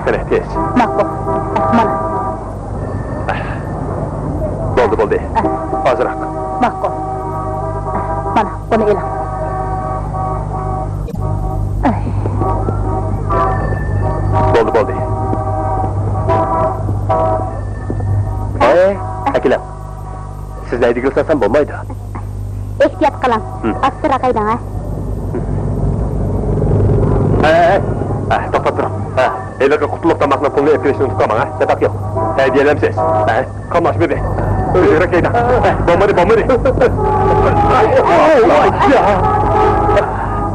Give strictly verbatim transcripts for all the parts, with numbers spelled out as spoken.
قېنى، تېز. ماقۇل. مانا. بولدى، بولدى. ئازراق. ماقۇل. مانا، بۇنى ئېلىڭ. بولدى، بولدى. ئەي، ئەكېلىڭ. سىز ھەيدىگىلى سالسام بولمايدۇ. ئېھتىيات قىلىڭ. ھىم. ئاستىراق ھەيدەڭ، ھە. ھە، ھە، ھە، توختاپ تۇرۇڭ. ھە، ھېلىقى قۇتلۇق تاماقنىڭ پۇلىنى ئېلىپ كېلىشنى ئۇنتۇپ قالماڭ، ھە. چاتاق يوق. ھەيدىيەلەمسىز؟ ھە، قاملاشمىدى. تېزرەك ھەيدەڭ. ھە، بولمىدى، بولمىدى.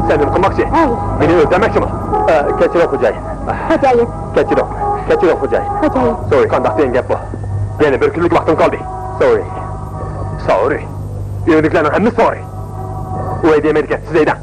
سەن نېمە قىلماقچى؟ ھەي. مېنى ئۆلتۈرمەكچىمۇ؟ ھە، كەچۈرۈڭ، خوجايىن. خوجايىن. كەچۈرۈڭ، كەچۈرۈڭ، خوجايىن. خوجايىن. سورى. قانداق دېگەن گەپ بۇ؟ يەنە بىر كۈنلۈك ۋاقتىڭ قالدى. سورى. سورى. ئۆيدىكىلەرنىڭ ھەممىسى سورى. ئۇ ھەيدىيەلمەيدىكەن، سىز ھەيدەڭ.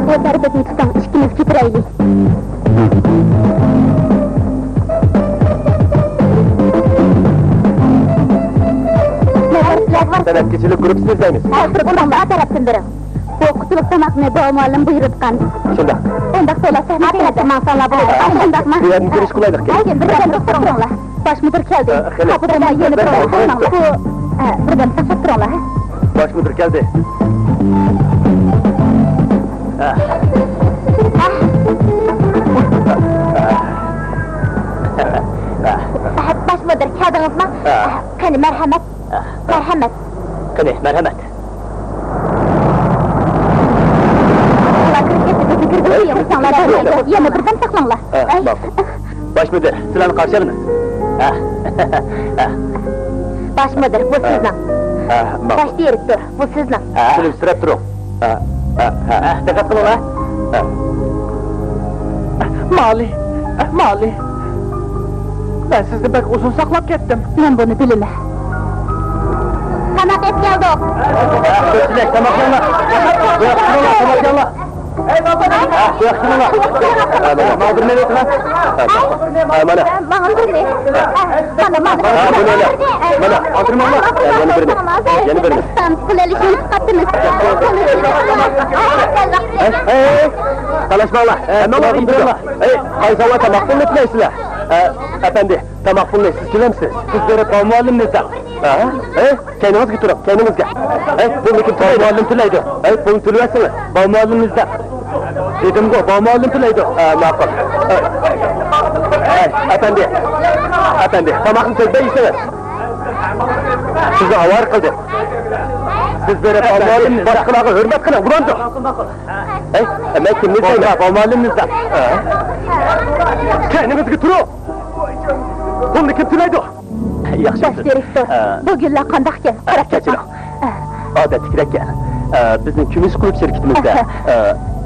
بۇ تەرىپىدىن تۇتۇڭ، ئىككىمىز كۆتۈرەيلى. تەرەپكە چېلىپ گۇرۇپپىسىنى ئىزدەيمىز. ھە، بىر بولۇڭلار، تەرەپتىن بېرىڭ. بۇ قۇتلۇق تاماقنى بوۋا مۇئەللىم بۇيرۇتقان. شۇنداق. ئۇنداق بولسا، سەھنە تەرەپكە ماڭساڭلار بولىدۇ. شۇنداقمۇ؟ بۇ يەردىن كىرىش قولايلىق. ھەي، بىردەم توختاڭلار. باش مۇدىر كەلدى. ئە، قېنى. قاپىدىن يەنە بىر بىر ئويناڭلار. بۇ، ئە، بىردەم ساقلاپ تۇرۇڭلار، ھە؟ باش مۇدىر كەلدى. ئە. ئە، باش مۇدىر كەلدىڭىزمۇ؟ ئە. قېنى، مەرھەمەت. ئە. مەرھەمەت. قېنى، مەرھەمەت. يەنە بىردەم ساقلاڭلار. ئە، ماقۇل. باش مۇدىر، سىلەرنى قارشى ئالىمىز. ھە. ھە. باش مۇدىر، بۇ سىزنىڭ. ھە، ماقۇل. باش دىرېكتور، بۇ سىزنىڭ. ھە. كۈلۈمسىرەپ تۇرۇڭ. ھە، ھە، ھە، ھە. دىققەت قىلىڭ، ھە. ھە. مالى، مالى. مەن سىزنى بەك ئۇزۇن ساقلاپ كەتتىم. مەن بۇنى بىلىمەن. تاماق ئېلىپ كەلدۇق. كۆپچىلىك، تاماق يەڭلار. بۇ ياققا كېلىڭلار، تاماق يەڭلار. ھە، بۇ ياققا كېلىڭلار. ھە، مانا. ماڭا بىر مېۋە ئېلىڭ. ھە، مانا. ماڭا بىر مېۋە. مانا، مانا. ھە، بۇنى ئېلىڭ. مانا، ئالتۇن ماڭا. ھە، يەنە بىرنى. يەنە بىرنى. ھەي، ھەي، ھەي. تالاشماڭلار. ھەممىڭلار ئۇنتۇڭلار. ھەي، قايسى ھاۋا تاماق پۇلىنى تىلەيسىلەر؟ ھە، ئەپەندى، تاماق پۇلىنى سىز تۆلەمسىز؟ سىز بېرىپ باۋ مۇئەللىمنى ئىزدەڭ. ھە؟ ھەي، كەينىڭىزگە تۇرۇڭ، كەينىڭىزگە. ھەي، پۇلنى كىم تۆلەيدۇ؟ مۇئەللىم تۆلەيدۇ. ھەي، پۇلنى تۆلىۋەتسىڭىز، باۋ مۇئەللىمنى ئىزدەڭ. دېدىمغۇ، باۋ مۇئەللىم تۆلەيدۇ. ھە، ماقۇل. ھەي، ئەپەندى، ئەپەندى، تاماقنى تۆكمەي يېسىڭىز. سىزنى ئاۋارە قىلدى. سىز بېرىپ باۋ مۇئەللىمنى ئىزدەڭ. باشقىلارغا ھۆرمەت قىلىڭ، بولامدۇ؟ ھەي، مەن كىمنى ئىزدەيمەن؟ باۋ مۇئەللىمنى ئىزدەڭ. كەينىڭىزگە تۇرۇڭ. پۇلنى كىم تۆلەيدۇ؟ ياخشى. باش دىرېكتور، ئە، بۇ گۈللەر قانداقكەن؟ قاراپ كېتىڭ. ئادەتتىكىدەككەن. ئە، بىزنىڭ كۈمۈش قۇلۇپ شىركىتىمىزدە، ئە،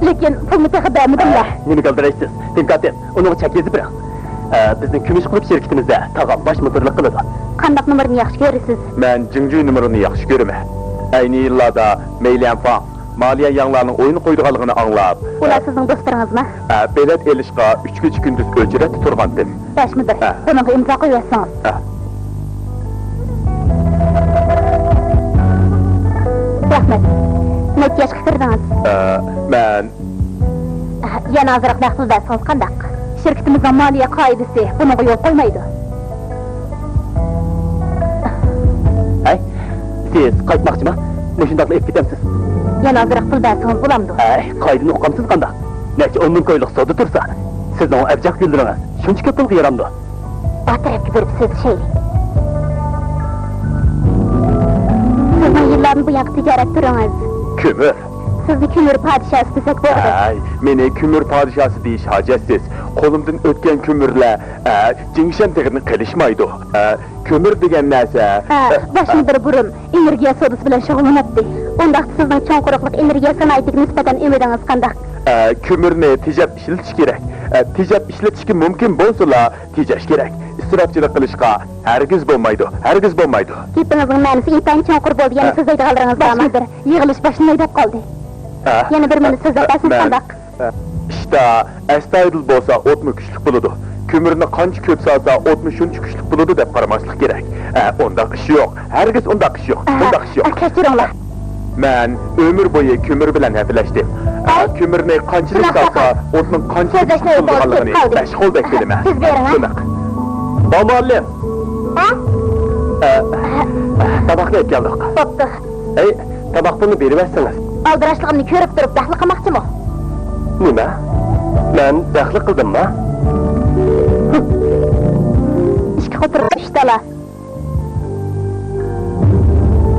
لېكىن پۇلنى تېخى بەرمىدىملا. ئە، نېمە گالدىرايسىز؟ تىڭكاتىن، ئۇنىڭغا چەك يېزىپ بېرىڭ. ئە، بىزنىڭ كۈمۈش قۇلۇپ شىركىتىمىزدە تاغام باش مۇدىرلىق قىلىدۇ. قانداق نومۇرنى ياخشى كۆرىسىز؟ مەن جىڭجۈي نومۇرىنى ياخشى كۆرىمەن. ئەينى يىللاردا مەيليەنفاڭ مالىيە ياڭلارنىڭ ئويۇن قويىدىغانلىقىنى ئاڭلاپ، ئۇلار سىزنىڭ دوستلىرىڭىزمۇ؟ ئە، بېلەت ئېلىشقا ئۈچ كېچە كۈندۈز ئۆچرەتتە تۇرغانتىم. باش مۇدىر، ھە، بۇنىڭغا ئىمزا قويۇۋەتسىڭىز. ھە. رەھمەت. نەچچە ياشقا كىردىڭىز؟ ئە، مەن. يەنە ئازراق نەق پۇل بەرسىڭىز قانداق؟ شىركىتىمىزنىڭ مالىيە قائىدىسى بۇنىڭغا يول قويمايدۇ. سىز قايتماقچىما؟ مۇشۇنداقلا ئېلىپ كېتەمسىز؟ يەنە ئازراق پۇل بەرسىڭىز بولامدۇ؟ ئەي، قايدىنى ئۇقامسىز قانداق؟ نەچچە ئون مىڭ كويلۇق سودا تۇرسا، سىزنىڭ ئەبجەق گۈللىرىڭىز شۇنچە كۆپ پۇلغا يارامدۇ؟ ئۇ تەرەپكە بېرىپ سۆزلىشەيلى. سىزنىڭ يىللاردىن بۇيانقى تىجارەت تۈرىڭىز. كۆمۈر. سىزنى كۆمۈر پادىشاھى دېسەك بولىدۇ. ئەي، مېنى كۆمۈر پادىشاھى دېيىش ھاجەتسىز. قولۇمدىن ئۆتكەن كۆمۈرلەر، ئە، جىڭشەن تېغىنى قېلىشمايدۇ. ئە، كۆمۈر دېگەن نەرسە، ھە، ئە، باشمۇدىر بۇرۇن ئېنېرگىيە سودىسى بىلەن شۇغۇللىناتتى. ئۇنداقتا سىزنىڭ چوڭ قۇرۇقلۇق ئېنېرگىيە سانائىتىگە نىسبەتەن ئۈمىدىڭىز قانداق؟ ئە، كۆمۈرنى تېجەپ ئىشلىتىش كېرەك. ئە، تېجەپ ئىشلىتىشكە مۇمكىن بولسىلا، تېجەش كېرەك. ئىسراپچىلىق قىلىشقا ھەرگىز بولمايدۇ، ھەرگىز بولمايدۇ. گېپىڭىزنىڭ مەنىسى ئىنتايىن چوڭقۇر بولدى. يەنە ھە. سۆزلەيدىغانلىرىڭىز بارمۇ؟ باشمۇدىر، يىغىلىش باشلىناي دەپ قالدى. ھە. يەنە بىر مىنۇت سۆزلەپ بەرسىڭىز مەن قانداق؟ ئىشتا ئەستايىدىل بولسا ئوتمۇ كۈچلۈك بولىدۇ. كۆمۈرنى قانچە كۆپ سالسا ئوتمۇ شۇنچە كۈچلۈك بولىدۇ دەپ قارىماسلىق كېرەك. ئە، ئۇنداق ئىش يوق. ھەرگىز ئۇنداق ئىش يوق. ئە، ئۇنداق ئىش يوق. ئە، كەچۈرۈڭلار. مەن ئۆمۈر بويى كۆمۈر بىلەن ھەپىلەشتىم. ئە، ئەي، كۆمۈرنى قانچىلىك سالسا ئوتنىڭ قانچىلىك كۈچلۈك بولىدىغانلىقىنى بەش قولدەك بىلىمەن. سىز بېرىڭ، ئە. شۇنداق. بامۇئەللىم. ھە؟ ئە، تاماقنى ئەكەلدۇق. بوپتۇ. ئەي، تاماق پۇلىنى بېرىۋەتسىڭىز. ئالدىراشلىقىمنى كۆرۈپ تۇرۇپ بەخلى قىلماقچىمۇ؟ نېمە؟ مەن بەخلى قىلدىمما؟ ئىككى قوتۇر ئۈچ تالا.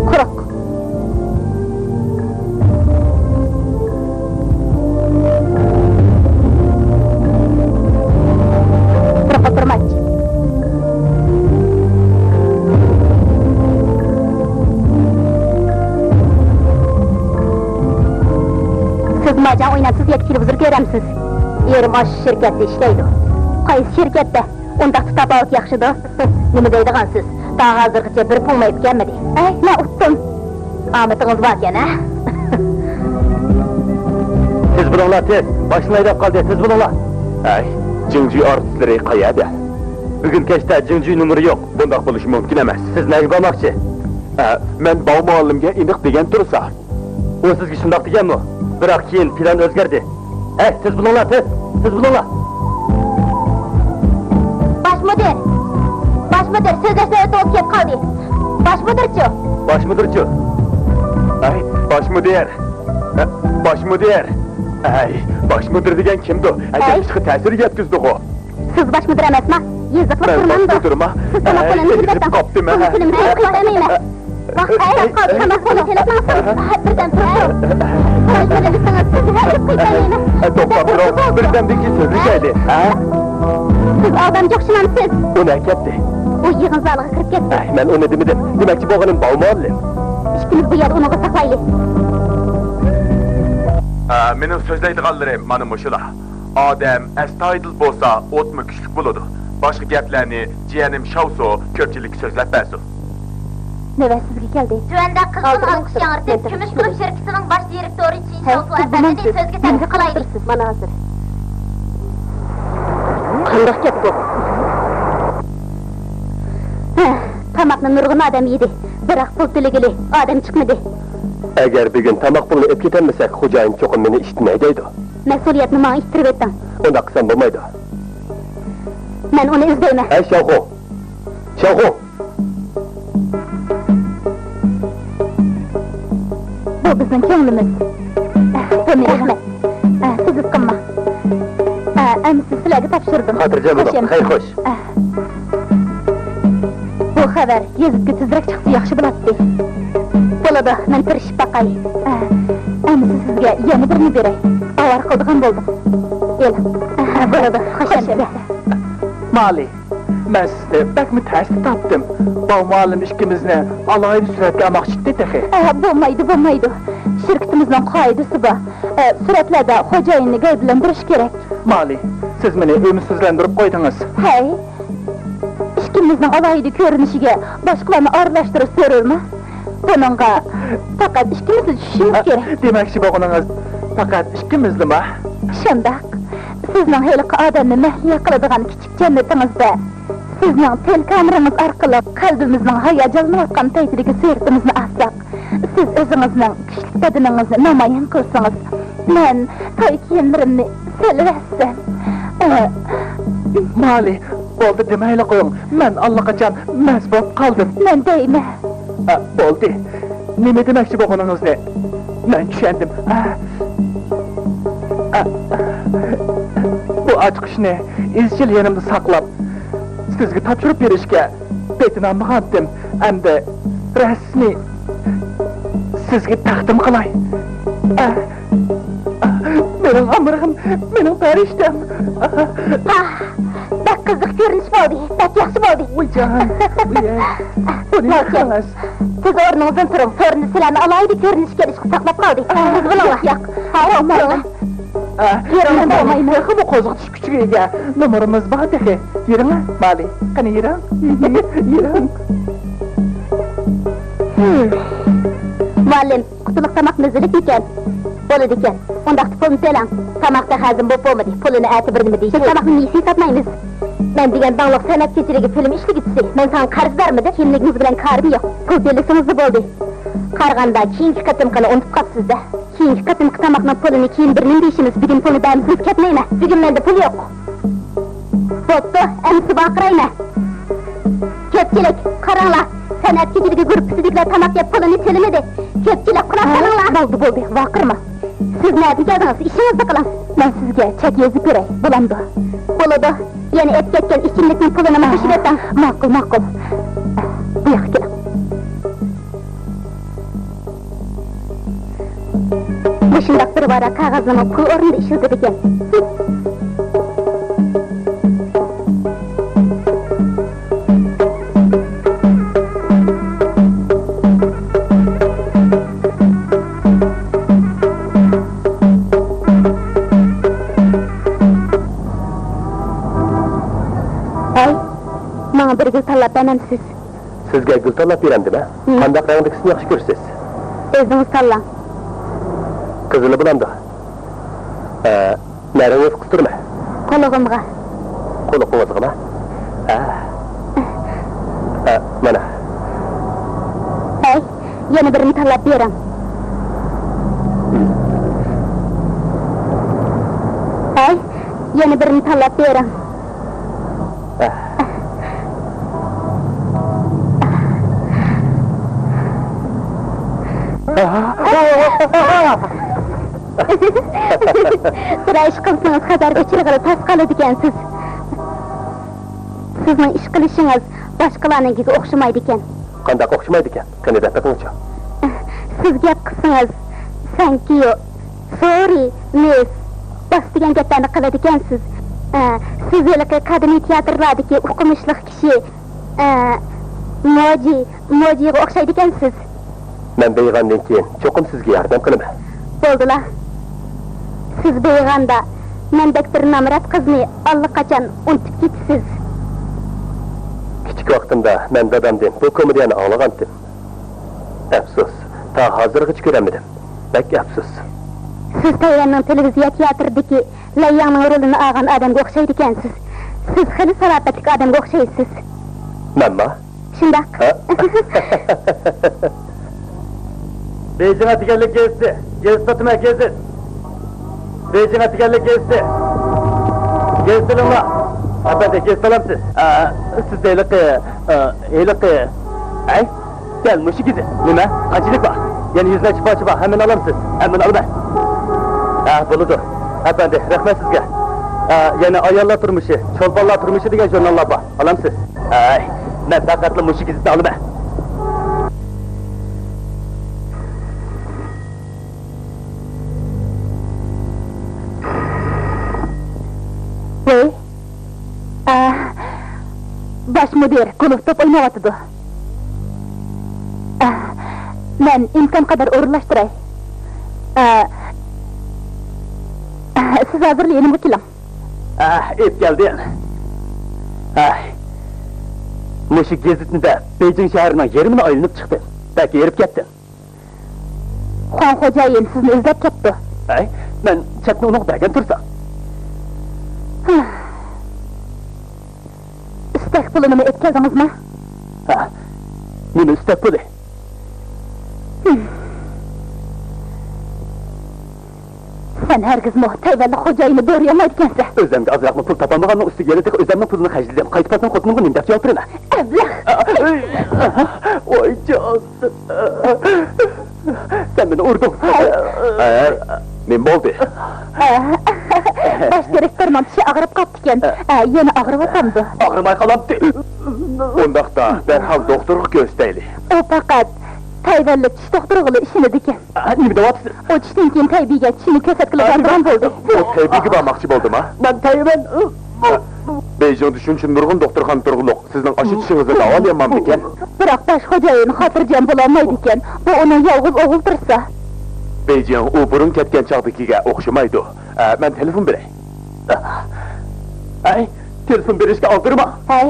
قۇرۇق. بىر قوتۇرماچ. سىز ماجاڭ ئوينامسىز ياكى تېلېۋىزور كۆرەمسىز؟ ئېرىم ئاشۇ شىركەتتە ئىشلەيدۇ. قايسى شىركەتتە؟ ئۇنداقتا تاپاۋىتى ياخشىدۇ؟ نېمە دەيدىغانسىز؟ تا ھازىرغىچە بىر پۇڭمۇ ئېلىپ كەلمىدى. ئەي، مەن ئۇتتۇم. ئامىتىڭىز باركەن، ھە؟ تېز بولۇڭلار، تېز! باشلىناي دەپ قالدى، تېز بولۇڭلار! ئەي، جىڭجۈي ئارتىسلىرى قەيەردە؟ بۈگۈن كەچتە جىڭجۈي نومۇرى يوق. بۇنداق بولۇشى مۇمكىن ئەمەس. سىز نەگە بارماقچى؟ ئە، مەن باۋ مۇئەللىمگە ئېنىق دېگەن تۇرسا. ئۇ سىزگە شۇنداق دېگەنمۇ؟ بىراق كېيىن پىلان ئۆزگەردى. ھەي، تېز بولۇڭلار، تېز! تېز بولۇڭلار! باش مۇدىر! باش مۇدىر، سۆزلەش نۆۋىتىڭىز كېلىپ قالدى. باش مۇدىرچۇ؟ باش مۇدىرچۇ؟ ھەي، باش مۇدىر! باش مۇدىر! ھەي، باش مۇدىر دېگەن كىمدۇ؟ ھەي، گەپ ئىشقا تەسىر يەتكۈزدىغۇ. سىز باش مۇدىر ئەمەسما؟ يېزىقلىق مەن تۇرمامدۇ؟ باش مۇدىرما؟ سىز تاماق ھەي، پۇلىنى ئېگىزىپ قاپتىمەن. پۇلىم تېلېفون قىلمايمەن. ۋاقىت ئايلاپ قالدى، تاماق پۇلىنى تېلېفون قىلسىڭىز، بىردەم تۇرۇڭ. باش مۇدىر دېسىڭىز، سىز ھەي دەپ قويمايمەن. توختاپ تۇرۇڭ، بىردەمدىن كېيىن سۆزلىشەيلى، ھە؟ سىز ئادەمگە ئوخشىمامسىز؟ ئۇ نەگە كەتتى؟ ئۇ يىغىن زالىغا كىرىپ كەتتى. ئەي، مەن ئۇنى دېمىدىم. دېمەكچى بولغىنىم باۋ مۇئەللىم. ئىككىمىز بۇ يەردە ئۇنىڭغا ساقلايلى. ئە، مېنىڭ سۆزلەيدىغانلىرىم مانا مۇشۇلا. ئادەم ئەستايىدىل بولسا، ئوتمۇ كۈچلۈك بولىدۇ. باشقا گەپلەرنى جىيەنىم شاۋسۇ كۆپچىلىككە سۆزلەپ بەرسۇن. نۆۋەت سىزگە كەلدى. تۆۋەندە قىزغىن ئالقىش ياڭرىتىپ، كۈمۈش قۇرۇم شىركىتىنىڭ باش دىرېكتورى چىن شاۋسۇ ئەپەندىنى سۆزگە تەكلىپ قىلايلى. مانا ھازىر. قانداق گەپ بۇ؟ ھە، تاماقنى نۇرغۇن ئادەم يېدى، بىراق پۇل تۆلىگىلى ئادەم چىقمىدى. ئەگەر بۈگۈن تاماق پۇلىنى ئېلىپ كېتەلمىسەك، خوجايىن چوقۇم مېنى ئىشتىن ھەيدەيدۇ. مەسئۇلىيەتنى ماڭا ئىتتىرىۋېتىڭ. ئۇنداق قىلسام بولمايدۇ. مەن ئۇنى ئىزدەيمەن. ھەي، شاۋخۇ! شاۋخۇ! بۇ بىزنىڭ كۆڭلىمىز. بۇنى رەھمەت. ئە، سىز قىلما. ئە، ئەمىسە سىلەرگە تاپشۇردۇم. خاتىرجەم بولۇڭ. خەير خوش. ئە. بۇ خەۋەر يېزىپكە تېزرەك چىقسا ياخشى بولاتتى. بولىدۇ، مەن تىرىشىپ باقاي. ئە، ئەمىسە سىزگە يەنە بىرنى بېرەي. ئاۋارە قىلىدىغان بولدۇم. ئېلىڭ. ئە، بولىدۇ، خوش ئەمىسە. مالى، مەن سىزنى بەكمۇ تەستە تاپتىم. باۋ مۇئەللىم ئىككىمىزنى ئالاھىدە سۈرەتكە ئالماقچى ئىدى تېخى. ئە، بولمايدۇ، بولمايدۇ. شىركىتىمىزنىڭ قائىدىسى بار. ئە، سۈرەتلەردە خوجايىننى گەۋدىلەندۈرۈش كېرەك. مالى، سىز مېنى ئۈمىدسىزلەندۈرۈپ قويدىڭىز. ھەي، ئىككىمىزنىڭ ئالاھىدە كۆرۈنۈشىگە باشقىلارنى ئارىلاشتۇرۇش زۆرۈرمۇ؟ بۇنىڭغا پەقەت ئىككىمىزلا چۈشىشىمىز كېرەك. دېمەكچى بولغىنىڭىز پەقەت ئىككىمىزلىما؟ شۇنداق. سىزنىڭ ھېلىقى ئادەمنى مەھلىيە قىلىدىغان كىچىك جەننىتىڭىزدە سىزنىڭ تېلېكامېرىڭىز ئارقىلىق قەلبىمىزنىڭ ھاياجانلىنىۋاتقان پەيتىدىكى سۈرىتىمىزنى ئالساق، سىز ئۆزىڭىزنىڭ كۈچلۈك بەدىنىڭىزنى نامايان قىلسىڭىز، مەن توي كىيىملىرىمنى سېلىۋەتسەم. ئە، مالى، بولدى، دېمەيلا قويۇڭ. مەن ئاللىقاچان مەست بولۇپ قالدىم. مەن دەيمەن. ئە، بولدى. نېمە دېمەكچى بولغىنىڭىزنى مەن چۈشەندىم. ئا، ئا، بۇ ئاچقۇچنى ئىزچىل يېنىمدا ساقلاپ، سىزگە تاپشۇرۇپ بېرىشكە پېتىنالمىغانتىم. ئەمدى رەسمىي سىزگە تەقدىم قىلاي. ئا، مېنىڭ ئامرىقىم، مېنىڭ پەرىشتەم. ئاھ، بەك قىزىق كۆرۈنۈش بولدى، بەك ياخشى بولدى. ۋايجان، ۋايجان. بۇنى قىلىڭىز. سىز ئورنىڭىزدىن تۇرۇڭ، سورۇندا سىلەرنى ئالاھىدە كۆرۈنۈشكە ئېلىشقا ساقلاپ قالدى. سىز بولۇڭلار. ياق، ياق. ھە، ئورنىڭىزدىن تۇرۇڭ. ئا، يېرىڭلار، بولمايمەن. تېخىمۇ قوزغىتىش كۈچىگە ئىگە. نومۇرىمىز بار تېخى. يېرىڭلار، بالى. قېنى يېرىڭ. يېرىڭ. مۇئەللىم، قۇتۇلۇق تاماق مەززىلىكمىكەن؟ بولىدىكەن. ئۇنداقتا پۇلنى تۆلەڭ. تاماق بەك ھەزىم بولۇپ بولمىدى. پۇلىنى ئەتە بىر نېمە دېيىشەيلى. بىز تاماقنى نېمە ھېسابلايمىز؟ مەن دېگەن داڭلىق سەنئەت كېچىلىكى فىلىم ئىشلىگۈچىسى. مەن ساڭا قەرزدارمىدىم؟ كىملىكىڭىز بىلەن كارىم يوق. پۇل تۆلىسىڭىزلا بولدى. قارىغاندا كېيىنكى قېتىمقىنى ئۇنتۇپ قاپسىز-دە. كېيىنكى قېتىمقى تاماقنىڭ پۇلىنى كېيىن بىر نېمە دېيىشىمىز. بۈگۈن پۇلنى بەرمىسىڭىز كەتمەيمەن. بۈگۈن مەندە پۇل يوق. بوپتۇ، ئەمىسە ۋارقىرايمەن. كۆپچىلىك، قاراڭلار، سەنئەت كېچىلىكى گۇرۇپپىسىدىكىلەر تاماق يەپ پۇلىنى تۆلىمىدى. كۆپچىلىك، قۇلاق سېلىڭلار. بولدى، بولدى، ۋارقىرىما. سىز نەدىن كەلدىڭىز؟ ئىشىڭىزنى قىلىڭ. مەن سىزگە چەك يېزىپ بېرەي، بولامدۇ؟ بولىدۇ. يەنە ئېلىپ كەتكەن ئىچىملىكنىڭ پۇلىنىمۇ قوشۇپ ئېلىڭ. ماقۇل، ماقۇل. بۇ ياققا كېلىڭ. مۇشۇنداق بىر ۋاراق قەغەزنىمۇ پۇل ئورنىدا ئىشلىتىدىكەن. ھەي، ماڭا بىر گۈل تاللاپ بەرمەمسىز؟ سىزگە گۈل تاللاپ بېرەمدىمە؟ ھىم. قانداق رەڭدىكىسىنى ياخشى كۆرىسىز؟ ئۆزىڭىز تاللاڭ. قىزىلى بولامدۇ؟ ئە، نەرىڭىز قىستۇرما. قۇلىقىمغا. قۇلىقىڭىزغىمۇ؟ ئە. ئە، مانا. ھەي، يەنە بىرنى تاللاپ بېرىڭ. ھەي، يەنە بىرنى تاللاپ بېرىڭ. بىرەر ئىش قىلسىڭىز، خەتەرگە ئۇچرىغىلى تاس قالىدىكەنسىز. سىزنىڭ ئىش قىلىشىڭىز باشقىلارنىڭكىگە ئوخشىمايدىكەن. قانداق ئوخشىمايدىكەن؟ قېنى دەپ بېقىڭچۇ. سىز گەپ قىلسىڭىز، thank you، sorry، miss، boss دېگەن گەپلەرنى قىلىدىكەنسىز. ئە، سىز ھېلىقى قەدىمىي تىياتىرلاردىكى ئوقۇمۇشلۇق كىشى، ئە، موجى، موجىغا ئوخشايدىكەنسىز. مەن بېيىغاندىن كېيىن چوقۇم سىزگە ياردەم قىلىمەن. بولدىلا. سىز بېيىغاندا مەندەك بىر نامرات قىزنى ئاللىقاچان ئۇنتۇپ كېتىسىز. كىچىك ۋاقتىمدا مەن دادامدىن بۇ كومېدىيەنى ئاڭلىغانتىم. ئەپسۇس، تا ھازىرغىچە كۆرەلمىدىم. بەك ئەپسۇس. سىز تەيۋەننىڭ تېلېۋىزىيە تىياتىرىدىكى لەيياڭنىڭ رولىنى ئالغان ئادەمگە ئوخشايدىكەنسىز. سىز خېلى سالاپەتلىك ئادەمگە ئوخشايسىز. مەنما؟ شۇنداق. ھە؟ بېيجىڭ ئەتىگەنلىك گېزىتى. گېزىت ساتىمەن، گېزىت. بېيجىڭ ئەتىگەنلىك گېزىتى. گېزىت ئېلىڭلار. ئەپەندى، گېزىت ئالامسىز؟ ئە، سىز ھېلىقى، ئە، ھېلىقى. ئەي، دەل مۇشۇ گېزىت. نېمە؟ قانچىلىك بار؟ يەنە يۈز نەچچە پارچە بار. ھەممىنى ئالامسىز؟ ھەممىنى ئالىمەن. ھە، بولىدۇ. ئەپەندى، رەھمەت سىزگە. ئە، يەنە ئاياللار تۇرمۇشى، چولپانلار تۇرمۇشى دېگەن ژۇرناللار بار. ئالامسىز؟ ھەي، مەن پەقەتلا مۇشۇ گېزىتنى ئالىمەن. ۋەي، ئا، باش مۇدىر گولف توپ ئويناۋاتىدۇ. ئا، مەن ئىمكان قەدەر ئورۇنلاشتۇراي. ئا، ئا، سىز ھازىرلا يېنىمغا كېلىڭ. ئاھ، ئېپ كەلدىم. ئاھ. مۇشۇ گېزىتنى دەپ، بېيجىڭ شەھىرىنىڭ يېرىمىنى ئايلىنىپ چىقتىم. بەك ھېرىپ كەتتىم. خۇاڭ خوجايىن سىزنى ئىزدەپ كەپتۇ. ھەي، مەن چەكنى ئۇنىڭغا بەرگەن تۇرسام. ئۈستەك پۇلىنىمۇ ئۆتكۈزدىڭىزمۇ؟ ھە. نېمە ئۈستەك پۇلى؟ سەن ھەرگىزمۇ تەيۋەنلىك خوجايىننى دورىيالمايدىكەنسەن. ئۆزۈمگە ئازراقمۇ پۇل تاپالمىغاننىڭ ئۈستىگە يەنە تېخى ئۆزۈمنىڭ پۇلىنى خەجلىدىم. قايتىپ ئالسام خوتۇنۇمغا نېمە دەپ جاۋاب بېرىمەن؟ ئەبلەخ! ۋاي جان! سەن مېنى ئۇردۇڭ. ھەي. ھەي، نېمە بولدى؟ باش دىرېكتورنىڭ چىشى ئاغرىپ قاپتىكەن. ھە، يەنە ئاغرىۋاتامدۇ؟ ئاغرىماي قالامتى. ئۇنداقتا دەرھال دوختۇرغا كۆرسىتەيلى. ئۇ پەقەت تەيۋەنلىك چىش دوختۇرىغىلا ئىشىنىدىكەن. ھە، نېمە دەۋاتىسىز؟ ئۇ چۈشتىن كېيىن تەيبىگە چىشىنى كۆرسەتكىلى بارىدىغان بولدى. ئۇ تەيبىگە بارماقچى بولدىما؟ مەن تەيۋەن. بېيجىڭدا شۇنچە نۇرغۇن دوختۇرخانا تۇرغۇلۇق، سىزنىڭ ئاشۇ چىشىڭىزنى داۋالىيالمامدىكەن؟ بىراق باش خوجايىن خاتىرجەم بولالمايدىكەن. بۇ ئۇنىڭ يالغۇز ئوغۇل تۇرسا. بېيجىڭ ئۇ بۇرۇن كەتكەن چاغدىكىگە ئوخشىمايدۇ. ئە، مەن تېلېفون بېرەي. ئەي، تېلېفون بېرىشكە ئالدىرىما. ھەي،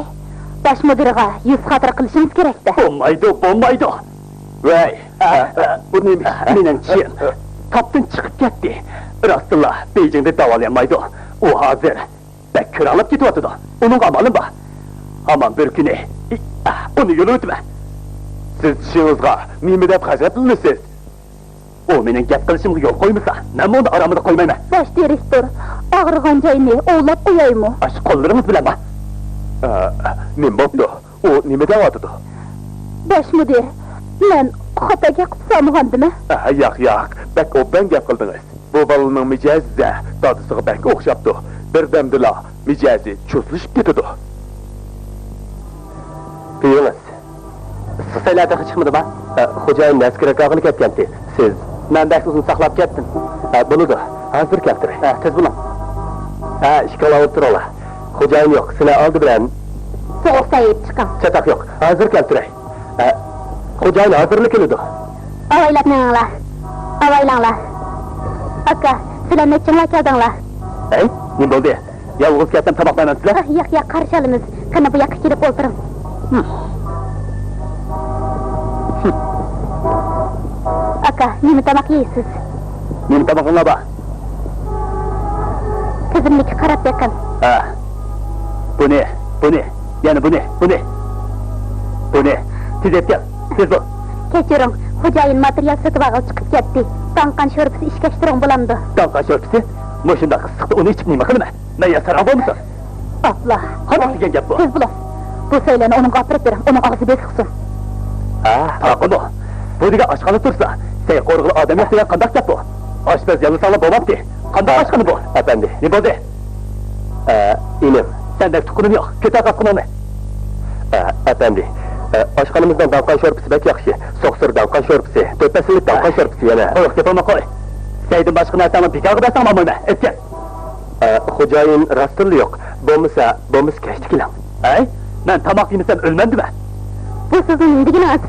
باش مۇدىرغا يۈز خاتىرە قىلىشىمىز كېرەك-دە. بولمايدۇ، بولمايدۇ. ۋەي، ئە، ئە، بۇ نېمە؟ مېنىڭ چىشىم تاپتىن چىقىپ كەتتى. راستتىنلا، بېيجىڭدا داۋالىيالمايدۇ. ئۇ ھازىر بەك كۆرەڭلەپ كېتىۋاتىدۇ. ئۇنىڭغا ئامالىم بار. ھامان بىر كۈنى، ئى، ئە، ئۇنى يۆلىۋېتىمەن. سىز چىشىڭىزغا نېمە دەپ غەزەپلىنىسىز؟ ئۇ مېنىڭ گەپ قىلىشىمغا يول قويمىسا، مەنمۇ ئۇنى ئارامىدا قويمايمەن. باش دىرېكتور، ئاغرىغان جاينى ئوۋلاپ قويايمۇ؟ ئاشۇ قوللىرىڭىز بىلەنما؟ ئە، نېمە بوپتۇ؟ ئۇ نېمە دەۋاتىدۇ؟ باش مۇدىر، مەن خاتا گەپ قىلسامغاندىمەن؟ ئە، ياق، ياق، بەك ئوبدان گەپ قىلدىڭىز. بۇ بالىنىڭ مىجەزى دادىسىغا بەك ئوخشاپتۇ. بىردەمدىلا مىجەزى چۇسلىشىپ كېتىدۇ. پىيىڭىز. ئىسسىق سەيلە تېخى چىقمىدىما؟ ئە، خوجايىن نەسكىرەك ئاغىلى كەتكەنتى. سىز؟ مەن بەك ئۇزۇن ساقلاپ كەتتىم. ئە، بولىدۇ. ھازىر كەلتۈرەي. ئە، تېز بولۇڭ. ئە، ئىشىكىڭلارنى ئاۋۇپ تۇرۇڭلار. خوجايىن يوق، سىلەر ئالدى بىلەن. سوغۇق سەي ئېلىپ چىقىڭ. چاتاق يوق. ھازىر كەلتۈرەي. ئە، خوجايىن ھازىرلا كېلىدۇ. ئاۋايلاپ مېڭىڭلار. ئاۋايلاڭلار. ئاكا، سىلەر نەچچىڭلار كەلدىڭلار؟ ھەي، نېمە بولدى؟ يالغۇز كەلسەم تاماق بەرمەمسىلەر؟ ئاھ، ياق، ياق، قارشى ئالىمىز. قېنى، بۇ ياققا كېلىپ ئولتۇرۇڭ. ئاكا، نېمە تاماق يەيسىز؟ نېمە تامىقىڭلار بار؟ تىزىملىككە قاراپ بېقىڭ. ھە. بۇنى، بۇنى، يەنە بۇنى، بۇنى. بۇنى. تېز ئېلىپ كەل، تېز بول. كەچۈرۈڭ، خوجايىن ماتېرىيال سېتىۋالغىلى چىقىپ كەتتى. داڭقان شورپىسى ئىچكەچ تۇرۇڭ بولامدۇ؟ داڭقان شورپىسى؟ مۇشۇنداق ئىسسىقتا ئۇنى ئىچىپ نېمە قىلىمەن؟ مەن يا ساراڭ بولمىسۇن؟ ئاپلا. قانداق دېگەن گەپ بۇ؟ تېز بولۇڭ. بۇ سەيلەنى ئۇنىڭغا ئاپىرىپ بېرىڭ، ئۇنىڭ ئاغزى بېسىقسۇن. ھە، تاقىمۇ. بۇ دېگەن ئاشخانا تۇرسا، سەي قورۇغىلى ئادەم يوق دېگەن قانداق گەپ بۇ؟ ئاشپەز ياللىساڭلار بولمامتى؟ قانداق ئاشخانا بۇ؟ ئەپەندى. نېمە بولدى؟ ئە، ئىنىم. سەندەك تۇغقىنىم يوق. كۆتەر قاپىقىڭنى. ئە، ئەپەندى. ئە، ئاشخانىمىزنىڭ داڭقان شورپىسى بەك ياخشى. سوقسۇر داڭقان شورپىسى، تۆت پەسىللىك داڭقان شورپىسى يەنە. قۇرۇق گېپىڭنى قوي. سەيدىن باشقا نەرسەڭنى بىكارغا بەرسەڭ ئالمايمەن. ئېيتكىن. ئە، خوجايىن راستتىنلا يوق. بولمىسا، بولمىسا كەچتە كېلىڭ. ھەي، مەن تاماق يېمىسەم ئۆلمەمدىمەن؟ بۇ سىزنىڭ نېمە دېگىنىڭىز؟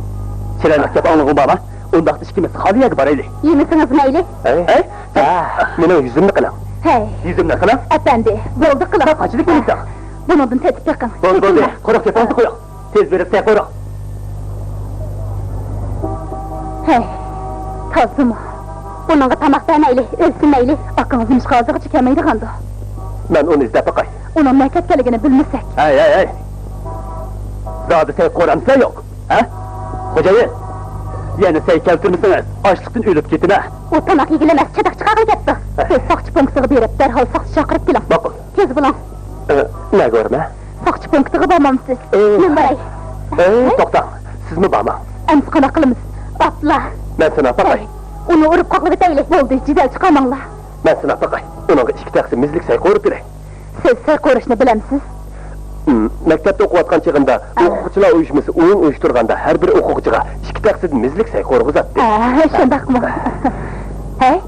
چىرايلىق گەپ ئاڭلىغۇڭ بارمۇ؟ ئۇنداقتا ئىككىمىز خالىي يەرگە بارايلى. يېمىسىڭىز مەيلى. ھەي؟ ھەي؟ ھە، مېنىڭ يۈزۈمنى قىلىڭ. ھەي. يۈزۈمنى قىلىڭ؟ ئەپەندى، بولدى قىلىڭ. بەك قاچىلىك بولىسەن. بۇنىڭدىن تېتىپ بېقىڭ. بولدى، بولدى. قۇرۇق گېپىڭىزنى قويۇڭ. تېز بېرىپ سەي قورۇڭ. ھەي، تازىمۇ. بۇنىڭغا تاماق بەرمەيلى، ئۆلسۇن مەيلى. ئاكىڭىز نېمىشقا ھازىرغىچە كەلمەيدىغاندۇ؟ مەن ئۇنى ئىزدەپ باقاي. ئۇنىڭ نەگە كەتكەنلىكىنى بىلمىسەك. ھەي، ھەي، ھەي! زادى سەي قورامسىلەر يوق، ھە؟ خوجايىن، يەنە سەي كەلتۈرمىسىڭىز، ئاچلىقتىن ئۆلۈپ كېتىمەن. ئۇ تاماق يېگىلى ئەمەس، چاتاق چىقارغىلى كەپتۇ. ھە. سىز ساقچى پونكىتىغا بېرىپ، دەرھال ساقچى چاقىرىپ كېلىڭ. ماقۇل. تېز بولۇڭ. ئە، نەگە بارىمەن؟ ساقچى پونكىتىغا بارمامسىز؟ ئە. مەن باراي. ئە، توختاڭ، سىزمۇ بارماڭ. ئەمسە قانداق قىلىمىز؟ ئاپلا. مەن سىناپ باقاي. ئۇنى ئۇرۇپ قاقلىۋېتەيلى. بولدى، جېدەل چىقارماڭلار. مەن سىناپ باقاي. ئۇنىڭغا ئىككى تەخسە مېزىلىك سەي قورۇپ بېرەي. سىز سەي قورۇشنى بىلەمسىز؟ ھىم، مەكتەپتە ئوقۇۋاتقان چېغىمدا ئوقۇغۇچىلار ئۇيۇشمىسى ئويۇن ئۇيۇشتۇرغاندا، ھەر بىر ئوقۇغۇچىغا ئىككى تەخسىدىن مېزىلىك سەي قورغۇزاتتى. ھە، شۇنداقمۇ؟ ھەي،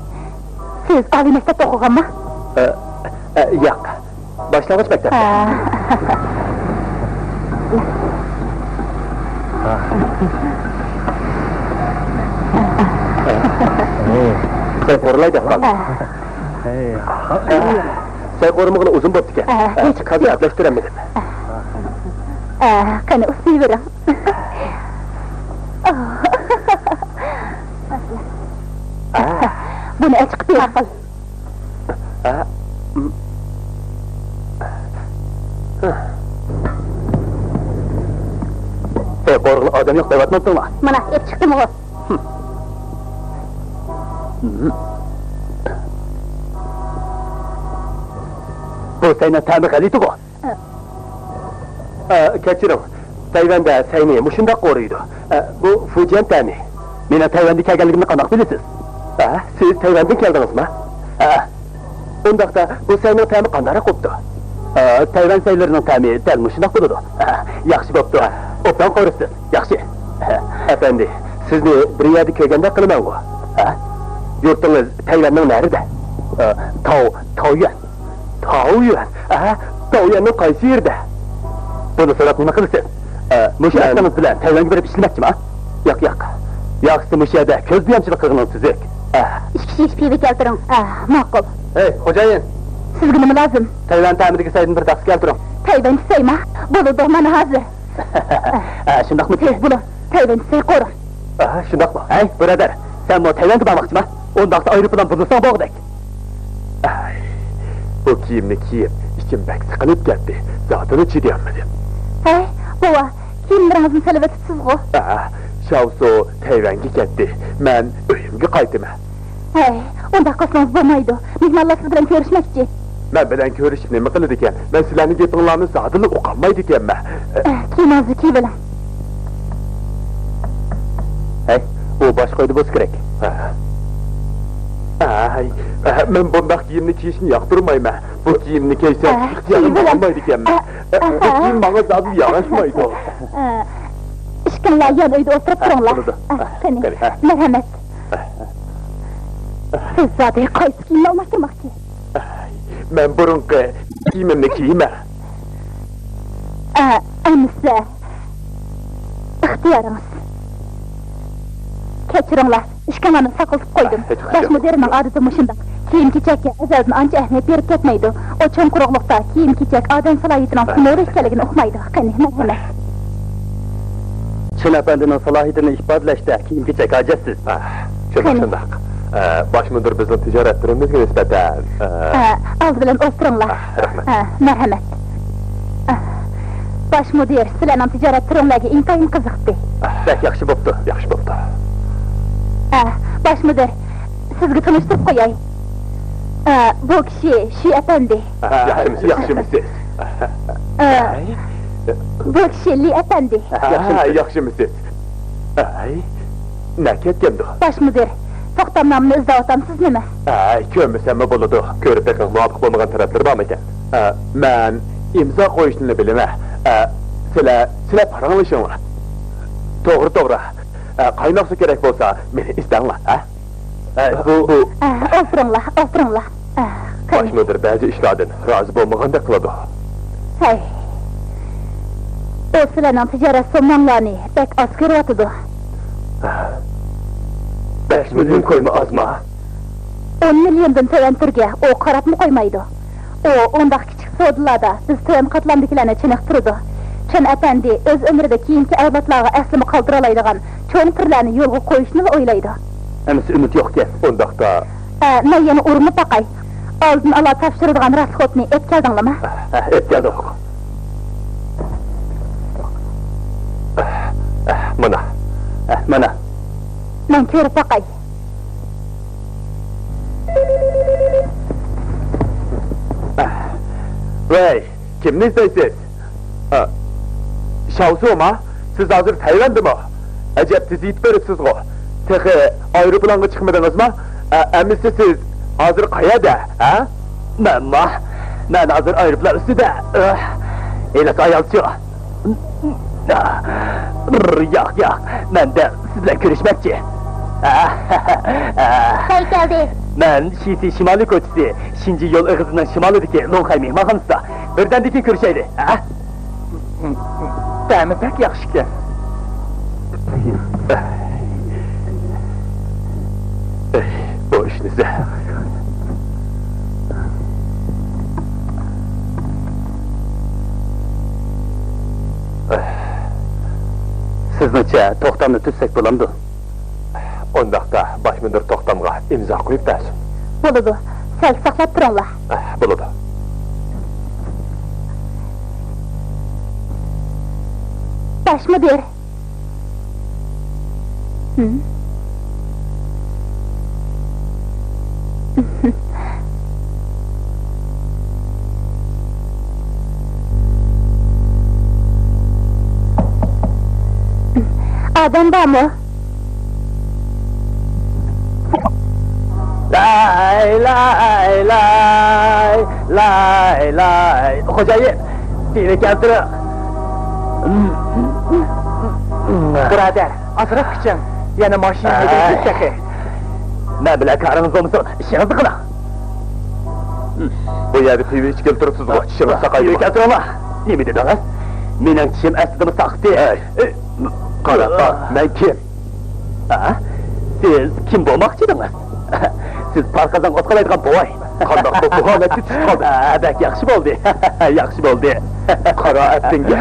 سىز ئالىي مەكتەپتە ئوقۇغانمۇ؟ ئە، ئە، ياق. باشلانغۇچ مەكتەپتە. ھە. سەي قورۇلاي دەپ قالدى. ھە. سەي قورۇمىغىلى ئۇزۇن بوپتىكەن. ئە، ھە، ھېچ قىسى يوق. كازا ئەپلەشتۈرەلمىدىم. ئە، قېنى، ئۇسسىيىۋېرىڭ. ئە. بۇنى ئەچىقىپ بېرىڭ. ئە، م. سەي قورۇغىلى ئادەم يوق دەۋاتمامتىڭلار؟ مانا، ئېلىپ چىقتىمغۇ. ھىم. ھىم. بۇ سەينىڭ تەمى غەلىتىغۇ. ئە، كەچۈرۈڭ. تەيۋەندە سەينى مۇشۇنداق قورۇيدۇ. ئە، بۇ فۇجيەن تەمى. مېنىڭ تەيۋەندە كەلگەنلىكىمنى قانداق بىلىسىز؟ ئە، سىز تەيۋەندىن كەلدىڭىزما؟ ئە، ئۇنداقتا بۇ سەينىڭ تەمى قانداقراق بوپتۇ؟ ئە، تەيۋەن سەيلىرىنىڭ تەمى دەل مۇشۇنداق بولىدۇ. ئە، ياخشى بوپتۇ. ئوبدان قورۇسىز. ياخشى. ئە، ئەپەندى، سىزنى بىر يەردە كۆرگەندەك قىلىمەنغۇ؟ ئە، يۇرتىڭىز تەيۋەننىڭ نەرىدە؟ ئە، تاۋ، تاۋيۈەن. تاۋيۈەن؟ ھە؟ تاۋيۈەننىڭ قايسى يېرىدە؟ بۇنى سوراپ نېمە قىلىسىز؟ ئە، مۇشۇ مەن ئاكىڭىز بىلەن تەيۋەنگە بېرىپ ئىشلىمەكچىما؟ ياق، ياق. ياخشىسى مۇشۇ يەردە كۆز بويامچىلىق قىلغىنىڭ تۈزۈك. ئە. ئىككى شىشە پىۋا كەلتۈرۈڭ. ئە، ماقۇل. ھەي، خوجايىن! سىزگە نېمە لازىم؟ تەيۋەن تەمىدىكى سەيدىن بىر داقسا كەلتۈرۈڭ. تەيۋەن سەيما؟ بولىدۇ، مانا ھازىر. ئە، شۇنداقمۇ؟ تېز بولۇڭ، تەيۋەن سەي قورۇڭ. ئە، شۇنداقمۇ؟ ھەي، بۇرادەر، سەنمۇ تەيۋەنگە بارماقچىما؟ ئۇنداقتا ئايروپىلان بۇزۇلساڭ بولغۇدەك. ئەي، بۇ كىيىمنى كىيىپ، ئىچىم بەك سىقىلىپ كەتتى. زادىلا چىدىيالمىدىم. ھەي، بوۋا، كىيىملىرىڭىزنى سېلىۋېتىپسىزغۇ؟ ئە، شاۋسۇ تەيۋەنگە كەتتى. مەن ئۆيۈمگە قايتىمەن. ھەي، ئۇنداق قىلسىڭىز بولمايدۇ. مېھمانلار سىز بىلەن كۆرۈشمەكچى. مەن بىلەن كۆرۈشۈپ نېمە قىلىدىكەن؟ مەن سىلەرنىڭ گېپىڭلارنى زادىلا ئۇقالمايدىكەنمەن. ئە، كىيىمىڭىزنى كىيىۋېلىڭ. ھەي، ئۇ باشقا ئۆيدە بولسا كېرەك. ھە. ئەي، ئە، مەن بۇنداق كىيىمنى كىيىشنى ياقتۇرمايمەن. بۇ كىيىمنى كىيسەم، ئە، ئىختىيارىم كىيىۋېلىڭ. بولمايدىكەنمەن. ئە، ئە، بۇ ئە. كىيىم ماڭا زادىلا ياراشمايدۇ. ئە، ئىككىڭلار يان ئۆيدە ئولتۇرۇپ ئە، تۇرۇڭلار. بولىدۇ. ئە، قېنى، قېنى. مەرھەمەت. سىز زادى قايسى كىيىمنى ئالماشتۇرماقچى؟ مەن بۇرۇنقى كىيىمىمنى كىيىمەن. ئە، ئەمىسە، ئىختىيارىڭىز. كەچۈرۈڭلار، ئىككىڭلارنى ساقلىتىپ قويدۇم. ئە، ھېچ قىلچە. باش مۇدىرنىڭ ئادىتى مۇشۇنداق. كىيىم-كېچەككە ئەزەلدىن ئانچە ئەھمىيەت بېرىپ كەتمەيدۇ. ئۇ چوڭ قۇرۇقلۇقتا كىيىم-كېچەك ئادەم سالاھىيىتىنىڭ ئە. سىمۋولى ئىكەنلىكىنى ئۇقمايدۇ. قېنى، مەرھەمەت. چىن ئەپەندىنىڭ سالاھىيىتىنى ئىپادىلەشتە كىيىم-كېچەك ھاجەتسىز. ئە، شۇنداق، قېنى. شۇنداق. ئە، باش مۇدىر بىزنىڭ تىجارەت تۈرىمىزگە نىسبەتەن، ئە، ئە، ئالدى بىلەن ئولتۇرۇڭلار. ئە، رەھمەت. ئە، مەرھەمەت. ئە، باش مۇدىر، سىلەرنىڭ تىجارەت تۈرۈڭلارگە ئىنتايىن قىزىقتى. ئە، بەك ياخشى بوپتۇ. ياخشى بوپتۇ. ئە، باش مۇدىر، سىزگە تونۇشتۇرۇپ قوياي. ئە، بۇ كىشى شى ئەپەندى. ئە، ياخشىمۇسىز؟ ياخشىمۇسىز؟ ئە، بۇ كىشى لى ئەپەندى. ئە، ياخشىمۇسىز؟ ئەي، نەگە كەتكەندۇ؟ باش مۇدىر، توختامنامىنى ئىزدەۋاتامسىز نېمە؟ ئەي، كۆرمىسەممۇ بولىدۇ. كۆرۈپ بېقىڭ، مۇۋاپىق بولمىغان تەرەپلىرى بارمىكەن؟ ئە، مەن ئىمزا قويۇشنىلا بىلىمەن. ئە، سىلەر، سىلەر پاراڭلىشىڭلار. توغرا، توغرا. ئە، قايناق سۇ كېرەك بولسا، مېنى ئىزدەڭلار، ھە؟ ئە، بۇ، بۇ. ئە، ئولتۇرۇڭلار، ئولتۇرۇڭلار. ئە، قېنى. باش مۇدىر بەزى ئىشلاردىن رازى بولمىغاندەك قىلىدۇ. ھەي. ئۇ سىلەرنىڭ تىجارەت سومماڭلارنى بەك ئاز كۆرۈۋاتىدۇ. بەش مىليون كويمۇ ئازما؟ ئون مىليوندىن تۆۋەن تۈرگە ئۇ قاراپمۇ قويمايدۇ. ئۇ ئۇنداق كىچىك سودىلاردا بىز تۆۋەن قاتلامدىكىلەرنى چېنىقتۇرىدۇ. چۈەن ئەپەندى ئۆز ئۆمرىدە كېيىنكى ئەۋلادلارغا ئەسلىمە قالدۇرالايدىغان چوڭ تۈرلەرنى يولغا قويۇشنىلا ئويلايدۇ. ئەمىسە ئۈمىد يوقكەن. ئۇنداقتا. ئە، مەن يەنە ئۇرۇنۇپ باقاي. ئالدىن ئالا تاپشۇرىدىغان راسخوتنى ئەپ كەلدىڭلارمۇ؟ ئە، ئەپ كەلدۇق. ئە، مانا. ئە، مانا. مەن كۆرۈپ باقاي. ۋەي، كىمنى ئىزدەيسىز؟ ئا، شاۋسۇما؟ سىز ھازىر تەيۋەندىمۇ؟ ئەجەب تېز يېتىپ بېرىپسىزغۇ. تېخى ئايروپىلانغا چىقمىدىڭىزمۇ؟ ئە، ئەمىسە سىز ھازىر قەيەردە، ھە؟ مەنما؟ مەن ھازىر ئايروپىلان ئۈستىدە. ئۆھ، ھېلىقى ئايالچۇ؟ ياق، ياق، مەن دەل سىز بىلەن كۆرۈشمەكچى. خەير كەلدى. مەن شىسى شىمالىي كوچىسى، شىنجى يول ئېغىزىنىڭ شىمالىدىكى لوڭخەي مېھمانخانىسىدا. بىردەمدىن كېيىن كۆرۈشەيلى. تەمى بەك ياخشىكەن. بۇ ئىشنى سە-، سىزنىڭچە توختامنى تۈزسەك بولامدۇ؟ ئۇنداقتا باش مۇدىر توختامغا ئىمزا قويۇپ بەرسۇن. بولىدۇ. سەل ساقلاپ تۇرۇڭلار. بولىدۇ. باش مۇدىر. ھىم. ئادەم بارمۇ؟ لاي، لاي، لاي، لاي، لاي. خوجايىن، تېلېكەلتۈرۈڭ. بۇرادەر، ئازراق كۈچەڭ. يەنە ماشىنا ھەيدەيسىز تېخى. مەن بىلەن كارىڭىز بولمىسۇن، ئىشىڭىزنى قىلىڭ. بۇ يەردە پىۋا ئىچكىلى تۇرۇپسىزغۇ، چىشىڭىز ساقايدىغۇ. پىۋا كەلتۈرۈڭلار. نېمە دېدىڭىز؟ مېنىڭ چىشىم ئەسلىدىمۇ ساقتى. ھەي، قاراڭ، مەن كىم؟ ھە؟ سىز كىم بولماقچى ئىدىڭىز؟ سىز پار قازانغا ئوت قالايدىغان بوۋاي. قانداق بۇ، بۇ ھالەتكە چۈشۈپ قالدىم؟ ھە، بەك ياخشى بولدى. ياخشى بولدى. قارا ئەپتىڭگە.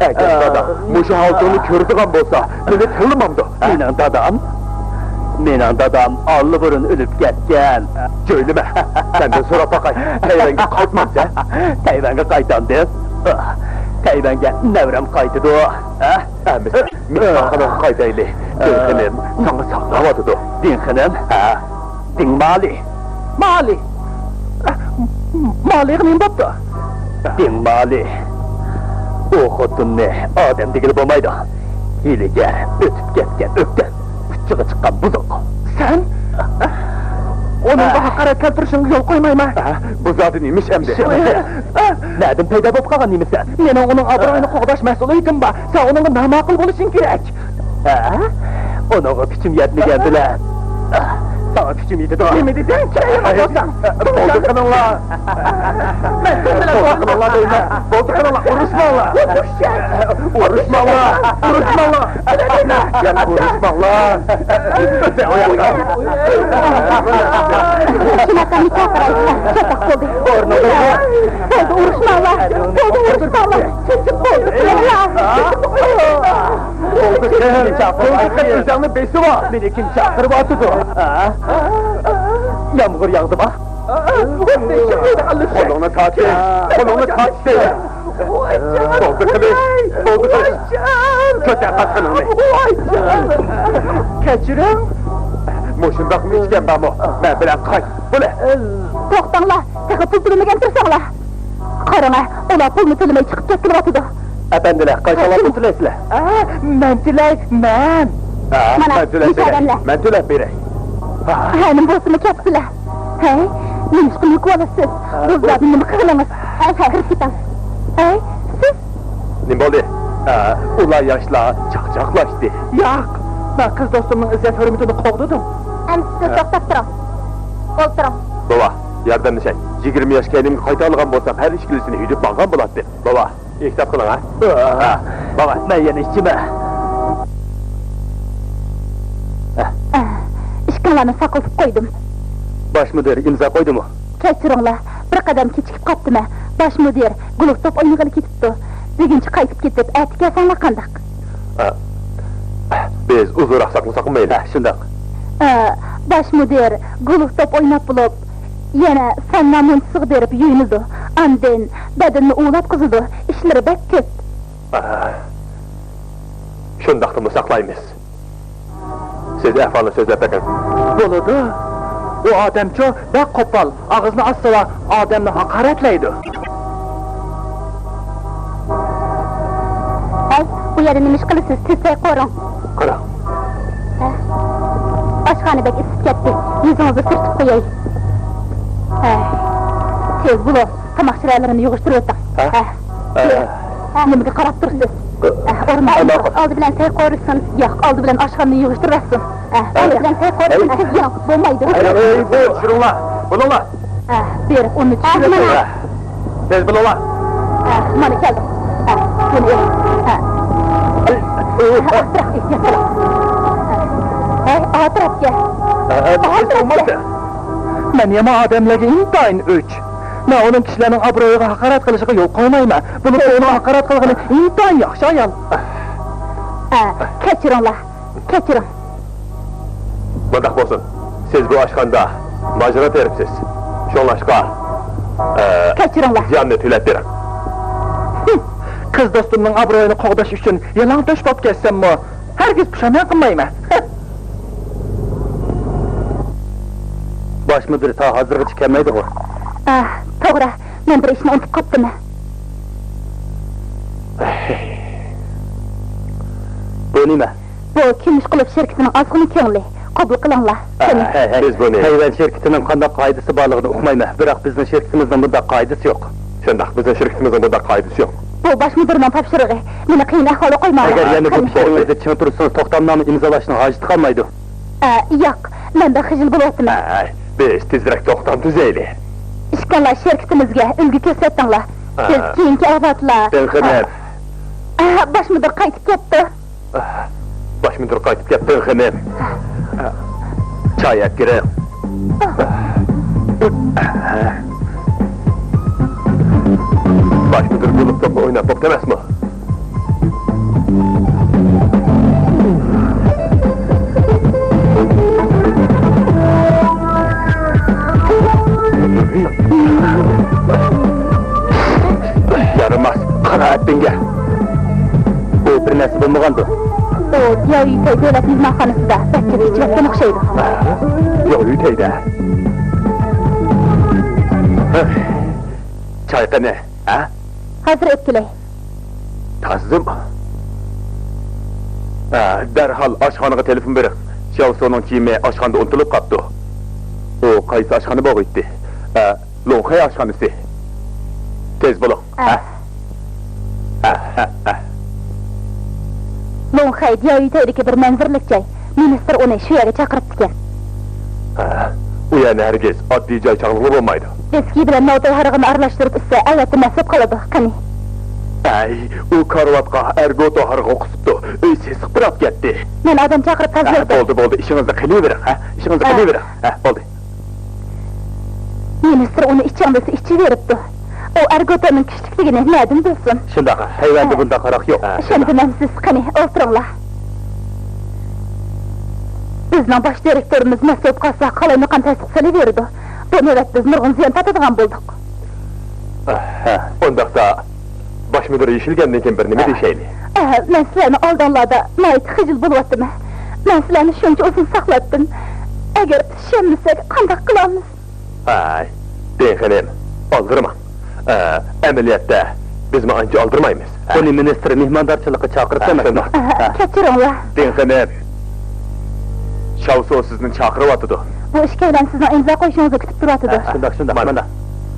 ئەگەر دادا مۇشۇ ھالىتىڭنى كۆرىدىغان بولسا، مېنى تىللىمامدۇ؟ مېنىڭ دادام؟ مېنىڭ دادام ئاللىبۇرۇن ئۆلۈپ كەتكەن. جۆيلىمە. سەندىن سوراپ باقاي. تەيۋەنگە قايتمامسەن؟ تەيۋەنگە قايتامدىم. تەيۋەنگە نەۋرەم قايتىدۇ. ھە؟ ئەمىسە، مېھمانخانىغا قايتايلى. دىڭ خېنىم ساڭا ساقلاۋاتىدۇ. دىڭ خېنىم؟ ھە. دىڭ مالى. مالى؟ مالىغا نېمە بوپتۇ؟ دىڭ مالى. ئۇ خوتۇننى ئادەم دېگىلى بولمايدۇ. ھىيلىگەر، ئۆتۈپ كەتكەن ئۆكتەم، ئۇچىغا چىققان بۇزۇق. سەن؟ ئۇنىڭغا ھاقارەت كەلتۈرۈشۈڭگە يول قويمايمەن. ھە؟ بۇ زادى نېمە ئىش ئەمدى؟ نەدىن پەيدا بولۇپ قالغان نېمىسى؟ مېنىڭ ئۇنىڭ ئابرۇيىنى قوغداش مەسئۇلىيىتىم بار. سەن ئۇنىڭغا ناماقۇل بولۇشۇڭ كېرەك. ھە؟ ئۇنىڭغا كۈچۈم يەتمىگەن بىلەن ساڭا كۈچۈم يېتىدۇ. نېمە دېدىڭ؟ كېيىن بولساڭ. بولدى قىلىڭلار. مەن سەن بىلەن بولدى قىلىڭلار دەيمەن. بولدى قىلىڭلار. ئۇرۇشماڭلار. ئۇرۇشماڭلار. ئۇرۇشماڭلار. يەنە ئۇرۇشماڭلار. شۇنداق چاتاق بولدى. بولدى، ئۇرۇشماڭلار. بولدى، ئۇرۇشماڭلار. بولدى، قىلىڭلار. بولدى، قىلىڭلار. بولدى، قىلىڭلار. ئۆزۈڭنى بېسىۋال. مېنى كىم چاقىرىۋاتىدۇ؟ يامغۇر ياغدىما؟ قولۇڭنى تارتىڭ. قولۇڭنى تارتىڭ. بولدى قىلىش، بولدى قىلىش. كۆتەر قاسقىنىڭنى. كەچۈرۈڭ. مۇشۇنداقمۇ ئىشكەن بارمۇ؟ مەن بىلەن قايت. بولە. توختاڭلار، تېخى پۇل تۆلىمىگەن تۇرساڭلار. قاراڭە، ئۇلار پۇلنى تۆلىمەي چىقىپ كەتكىلى ئاتىدۇ. ئەپەندىلەر، قايسىڭلار پۇل تۆلەيسىلەر؟ ئە، مەن تۆلەي، مەن. ھە، مانا، مەن تۆلەپ بېرەي. مەن تۆلەپ بېرەي. ھە، نېمە بولسىمۇ كەپسىلە. ھەي، نېمىشقا مۆكۈۋالىسىز؟ بۇ زادى نېمە قىلغىنىڭىز؟ ھەي، ھەي، كىرىپ كېتىڭ. ھەي، سىز؟ نېمە بولدى؟ ھە، ئۇلار ياشلار چاقچاقلاشتى. ياق، مەن قىز دوستۇمنىڭ ئىززەت ھۆرمىتىنى قوغدىدىم. ئەمدى سىز توختاپ تۇرۇڭ. ئولتۇرۇڭ. بوۋا، ياردەملىشەي. يىگىرمە ياش كەينىمگە قايتالىغان بولسام، ھەر ئىككىلىسىنى ھۈدۈپ ماڭغان بولاتتى. بوۋا، ھېساب قىلىڭ، ھە؟ ھە، بوۋا، مەن يەنە ئىچىمەن. ئىشىكىڭلارنى ساقلىتىپ قويدۇم. باش مۇدىر ئىمزا قويدىمۇ؟ كەچۈرۈڭلار، بىر قەدەم كېچىكىپ قاپتىمەن. باش مۇدىر گولف توپ ئوينىغىلى كېتىپتۇ. بۈگۈنچە قايتىپ كېتىپ، ئەتە كەلسەڭلار قانداق؟ ئە، بىز ئۇزۇنراق ساقلىساقمۇ مەيلى. ھە، شۇنداق. ئە، باش مۇدىر گولف توپ ئويناپ بولۇپ، يەنە سان نامۇنچىسىغا بېرىپ يۇيۇنىدۇ. ئاندىن بەدىنىنى ئۇۋۇلاتقۇزىدۇ. ئىشلىرى بەك كۆپ. ئە، شۇنداقتىمۇ ساقلايمىز. سىز ئەھۋالنى سۆزلەپ بېقىڭ. بولىدۇ. ئۇ ئادەمچۇ بەك قوپال، ئاغزىنى ئاچسىلا ئادەمنى ھاقارەتلەيدۇ. ھەي، بۇ يەردە نېمە ئىش قىلىسىز؟ تېز چاي قورۇڭ. قاراڭ. ھە؟ ئاشخانا بەك ئىسسىپ كەتتى. يۈزىڭىزنى سۈرتۈپ قوياي. ھە. تېز بولۇڭ. تاماق چىرايلىرىنى يىغىشتۇرۇۋېتىڭ. ھە؟ ھە. ھە. ھە. نېمىگە قاراپ تۇرىسىز؟ ھە، ئورۇن ھە، ئالدى، ماقۇل. ئالدى بىلەن چاي قورۇسۇن. ياق، ئالدى بىلەن ئاشخانىنى يىغىشتۇرۇۋەتسۇن. ھە، ھە. ئالدى بىلەن چاي قورۇسۇن. ھە. ياق، بولمايدۇ. ھە، ھە، ھە، بولمايدۇ. ھە. تېز بولۇڭلار. ھە، بېرىپ ئۇنى چۈشۈرۈپ قويۇڭ. ھە. تېز بولۇڭلار. ھە، مانا كەلدىم. ھە، بۇنى ئېلىڭ. ھە. ھە، ئاستىراق، ئېھتىيات قىلىڭ. ھە، ئاستىراق كەل. ھە، ھە، ئاستىراق كەل. مەن يامان ئادەملەرگە ئىنتايىن ئۆچ. مەن ئۇنىڭ كىشىلەرنىڭ ئابرۇيىغا ھاقارەت قىلىشىغا يول قويمايمەن. بولۇپمۇ ئۇنىڭ ھاقارەت قىلغىنى ئىنتايىن ياخشى ئايال. ھە، كەچۈرۈڭلار، كەچۈرۈڭ. مۇنداق بولسۇن، سىز بۇ ئاشخانىدا ماجىرا تېرىپسىز. شۇڭلاشقا، ئە، كەچۈرۈڭلار. زىياننى تۆلەپ بېرىڭ. ھىم، قىز دوستۇمنىڭ ئابرۇيىنى قوغداش ئۈچۈن يالاڭ تۆش بولۇپ كەتسەممۇ، ھەرگىز پۇشايمان قىلمايمەن. باش مۇدىر تا ھازىرغىچە كەلمەيدىغۇ؟ ئاھ، توغرا، مەن بىر ئىشنى ئۇنتۇپ قاپتىمەن. بۇ نېمە؟ بۇ كۈمۈش قۇلۇپ شىركىتىنىڭ ئازغىنە كۆڭلى. قوبۇل قىلىڭلار. قېنى. ھەي، ھەي، ھەي. بىز بۇنى تەيۋەن شىركىتىنىڭ قانداق قائىدىسى بارلىقىنى ئۇقمايمەن، بىراق بىزنىڭ شىركىتىمىزنىڭ بۇنداق قائىدىسى يوق. شۇنداق، بىزنىڭ شىركىتىمىزنىڭ بۇنداق قائىدىسى يوق. بۇ باش مۇدىرنىڭ تاپشۇرۇقى. مېنى قىيىن ئەھۋالغا قويماڭلار. ئەگەر يەنە بۇ قېنى. پىكرىڭىزدە چىڭ تۇرسىڭىز، توختامنامە ئىمزالاشنىڭ ھاجىتى قالمايدۇ. ئە، ياق، مەندە خىجىل بولۇۋاتىمەن. ئەي، بىز تېزرەك توختام تۈزەيلى. ئىشكاللا شىركىتىمىزگە ئۈلگە كۆرسەتتىڭلار. ئە. سىز كېيىنكى ئەۋلادلار. دىڭ خېنىم. ئە، ئە، باش مۇدىر قايتىپ كەپتۇ. باش مۇدىر قايتىپ كەپتۇ، خېنىم. چاي ئەپ كىرىڭ. باش مۇدىر بولۇپ توپنى ئويناپ بوپتۇ ئەمەسمۇ؟ يارىماس، قارا ئەپپىڭگە. ئۇ بىر نەرسە بولمىغاندۇ؟ ئۇ دياۋيۈتەي دۆلەت مېھمانخانىسىدا بەك كۆپ ئىچىۋەتكەن ئوخشايدۇ. دياۋيۈتەيدە. چاي قېنى، ھە؟ ھازىر ئەپ كېلەي. تازىم. ھە، دەرھال ئاشخانىغا تېلېفون بېرىڭ. شياۋسۇنىڭ كىيىمى ئاشخانىدا ئۇنتۇلۇپ قاپتۇ. ئۇ قايسى ئاشخانا بولغىيتتى؟ ھە، لوڭخەي ئاشخانىسى. تېز بولۇڭ. ئە. ھە. ھە، ھە، ھە. لوڭخەي دياۋيۈتەيدىكى بىر مەنزىرىلىك جاي. مىنىستىر ئۇنى شۇ يەرگە چاقىرىپتىكەن. ھە، ئۇ يەرنى ھەرگىز ئاددىي جاي چاغلىغىلى بولمايدۇ. ۋىسكى بىلەن نوتەي ھارىقىنى ئارىلاشتۇرۇپ ئىچسە، ئەلۋەتتە مەست بولۇپ قالىدۇ. قېنى. ئەي، ئۇ كارىۋاتقا ئەرگوتو ھارىقى قۇسۇپتۇ. ئۆي سېسىق پۇراپ كەتتى. مەن ئادەم چاقىرىپ ھە، تازىلايتتىم. بولدى، بولدى، ئىشىڭىزنى قىلىۋېرىڭ، ھە؟ ئىشىڭىزنى ھە. قىلىۋېرىڭ. ھە، بولدى. مىنىستىر ئۇنى ئىچىڭ دېسە ئىچىۋېرىپتۇ. ئۇ ئەرگوتونىڭ كۈچلۈكلۈكىنى نەدىن بىلسۇن؟ شۇنداق، تەيۋەندە ھە. بۇنداق ھاراق يوق. ھە، شۇنداق. ئىشەندىم مەن سىز، قېنى، ئولتۇرۇڭلار. بىزنىڭ باش دىرېكتورىمىز مەست بولۇپ قالسا، قالايمىقان تەستىق سېلىۋېرىدۇ. بۇ نۆۋەت بىز نۇرغۇن زىيان تارتىدىغان بولدۇق. ھە، ئۇنداقتا باش مۇدىر يېشىلگەندىن كېيىن بىر نېمە ھە. دېيىشەيلى. ھە، مەن سىلەرنى ئالدىڭلاردا ناھايىتى خىجىل بولۇۋاتىمەن. مەن سىلەرنى شۇنچە ئۇزۇن ساقلاتتىم. ئەگەر پىششىقلىشالمىساق قانداق قىلارمىز؟ ھاي، دىڭ خېنىم، ئالدىرىماڭ. ئە، ئەمەلىيەتتە بىزمۇ ئانچە ئالدىرىمايمىز. ھە. بۇنى مىنىستىر مېھماندارچىلىققا چاقىرىپتۇ ھە، ئەمەسمۇ؟ شۇنداق. ھە، ھە. كەچۈرۈڭلار. دىڭ خېنىم، شاۋسو سىزنى چاقىرىۋاتىدۇ. بۇ ئىككىيلەن سىزنىڭ ئىمزا قويۇشىڭىزنى كۈتۈپ تۇرۇۋاتىدۇ. ھە، شۇنداق، شۇنداق، مانا. مانا.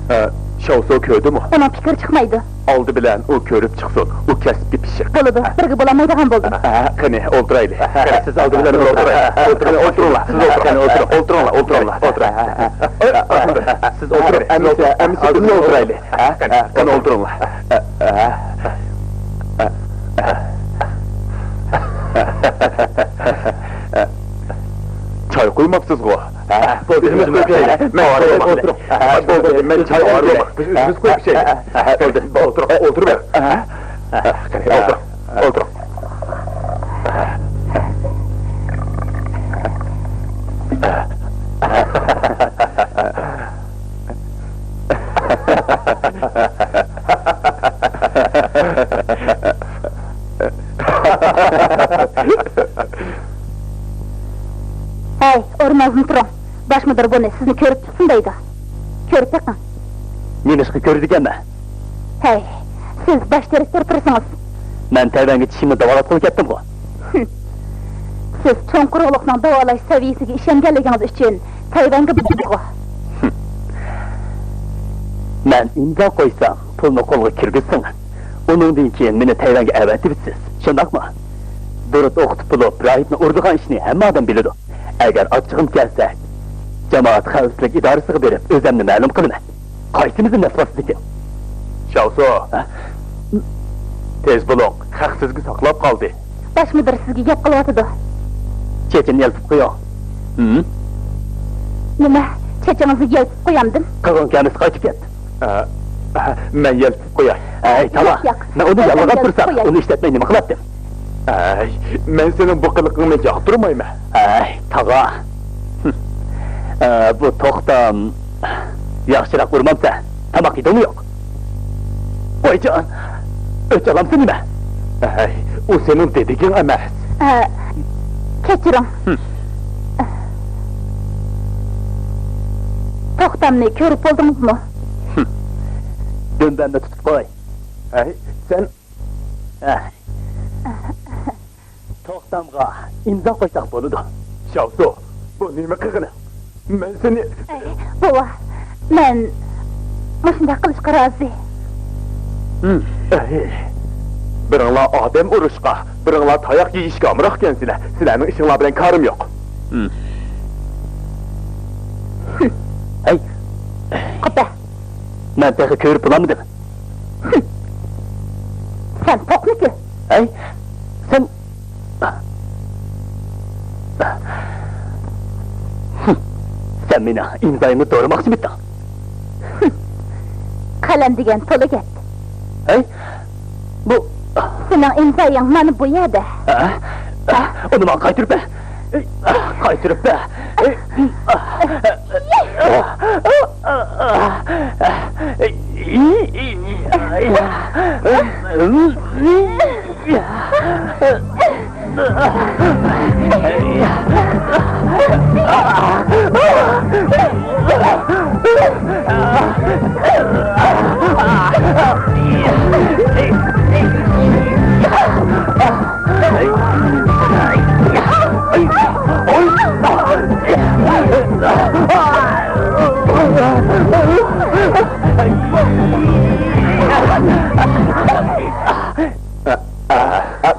ئە، شاۋسو كۆردىمۇ؟ ئۇنىڭ پىكرى چىقمايدۇ. ئالدى بىلەن ئۇ كۆرۈپ چىقسۇن، ئۇ كەسىپكە پىششىق. بولىدۇ، بىرگە بولالمايدىغان بولدۇم. ھە، قېنى، ئولتۇرايلى. ھە، سىز ئالدى بىلەن ئولتۇرۇڭ. ئولتۇرۇڭ، ئولتۇرۇڭلار، سىز ئولتۇرۇڭ. ئولتۇرۇڭلار، ئولتۇرۇڭلار، ئولتۇرۇڭلار. سىز ئولتۇرۇڭ، ئەمىسە، ئەمىسە بىزمۇ ئولتۇرايلى. ھە، قېنى، ئولتۇرۇڭلار. چاي قۇيماپسىزغۇ؟ ھە، بولدى، ئۆزىمىز قۇيۇپ ئىچەيلى. مەن چاي ئالماقچى. بولدى، مەن چاي ئالماقچى. بىز ئۆزىمىز قۇيۇپ ئىچەيلى. ھە، بولدى، ئولتۇرۇڭ، ئولتۇرۇڭ. ھە، قېنى، ئولتۇرۇڭ، ئولتۇرۇڭ. ھەي، ئورنىڭىزدىن تۇرۇڭ. باش مۇدىر بۇنى سىزنى كۆرۈپ چىقسۇن دەيدۇ. كۆرۈپ بېقىڭ. نېمىشقا كۆرىدىكەنمەن؟ ھەي، سىز باش دىرېكتور تۇرسىڭىز. مەن تەيۋەنگە چىشىمنى داۋالاتقىلى كەتتىمغۇ. ھىم. سىز چوڭ قۇرۇقلۇقنىڭ داۋالاش سەۋىيەسىگە ئىشەنگەنلىكىڭىز ئۈچۈن تەيۋەنگە بارىسىزغۇ. ھىم. مەن ئىمزا قويسام، پۇلنى قولغا كىرگۈزسىڭىز، ئۇنىڭدىن كېيىن مېنى تەيۋەنگە ئەۋەتىۋېتىسىز، شۇنداقمۇ؟ دۇرۇت ئوقۇتۇپ بولۇپ، راھىبنى ئۇرىدىغان ئىشنى ھەممە ئادەم بىلىدۇ. ئەگەر ئاچچىقىم كەلسە، جامائەت خەۋپسىزلىك ئىدارىسىغا بېرىپ، ئۆزۈمنى مەلۇم قىلىمەن. قايسىمىزنى نەس باسىدىكىن؟ شاۋسۇ، ھە؟ تېز بولۇڭ، خەق سىزگە ساقلاپ قالدى. باش مۇدىر سىزگە گەپ قىلىۋاتىدۇ. چېچىنى يەلپۈپ قويۇڭ. ھىم؟ نېمە؟ چېچىڭىزنى يەلپۈپ قويامدىم؟ قىلغۇڭ كەلمىسە قايتىپ كەت. ئە، ئە، مەن يەلپۈپ قوياي. ئەي، تالا، ياق، ياق. مەن ئۇنى ياللىغان تۇرسام، ئۇنى ئىشلەتمەي نېمە قىلاتتىم؟ ئەي، مەن سېنىڭ بۇ قىلىقىڭنى ياقتۇرمايمەن. ئەي، تاغا. ھىم. ئە، بۇ توختام ياخشىراق ئۇرمامسەن؟ تاماق يېدىڭمۇ يوق؟ ۋايجان، ئۆچ ئالامسەن نېمە؟ ئەي، ئۇ سېنىڭ دېدىكىڭ ئەمەس. ئە، كەچۈرۈڭ. ھىم. توختامنى كۆرۈپ بولدىڭىزمۇ؟ ھىم. دۈمبەمنى تۇتۇپ قوي. ئەي، سەن. ئە. توختامغا ئىمزا قويساق بولىدۇ. شاۋسۇ، بۇ نېمە قىلغىنىڭ؟ مەن سېنى... ئەي، بوۋا، مەن مۇشۇنداق قىلىشقا رازى. ھىم. ئەي، بىرىڭلار ئادەم ئۇرۇشقا، بىرىڭلار تاياق يېيىشكە ئامراقكەنسىلەر. سىلەرنىڭ ئىشىڭلار بىلەن كارىم يوق. ھىم. ھەي. قاپە. مەن تېخى كۆرۈپ بولالمىدىم. ھىم. سەن توقمىكىن؟ ھەي، سەن... سەن مېنىڭ ئىمزايىمنى دورىماقچىمىتىڭ؟ قەلەم دېگەن تولا گەپ. ھەي، بۇ... سېنىڭ ئىمزايىڭ مانا بۇ يەردە. ھە؟ ئۇنى ماڭا قايتۇرۇپ بەر. قايتۇرۇپ بەر.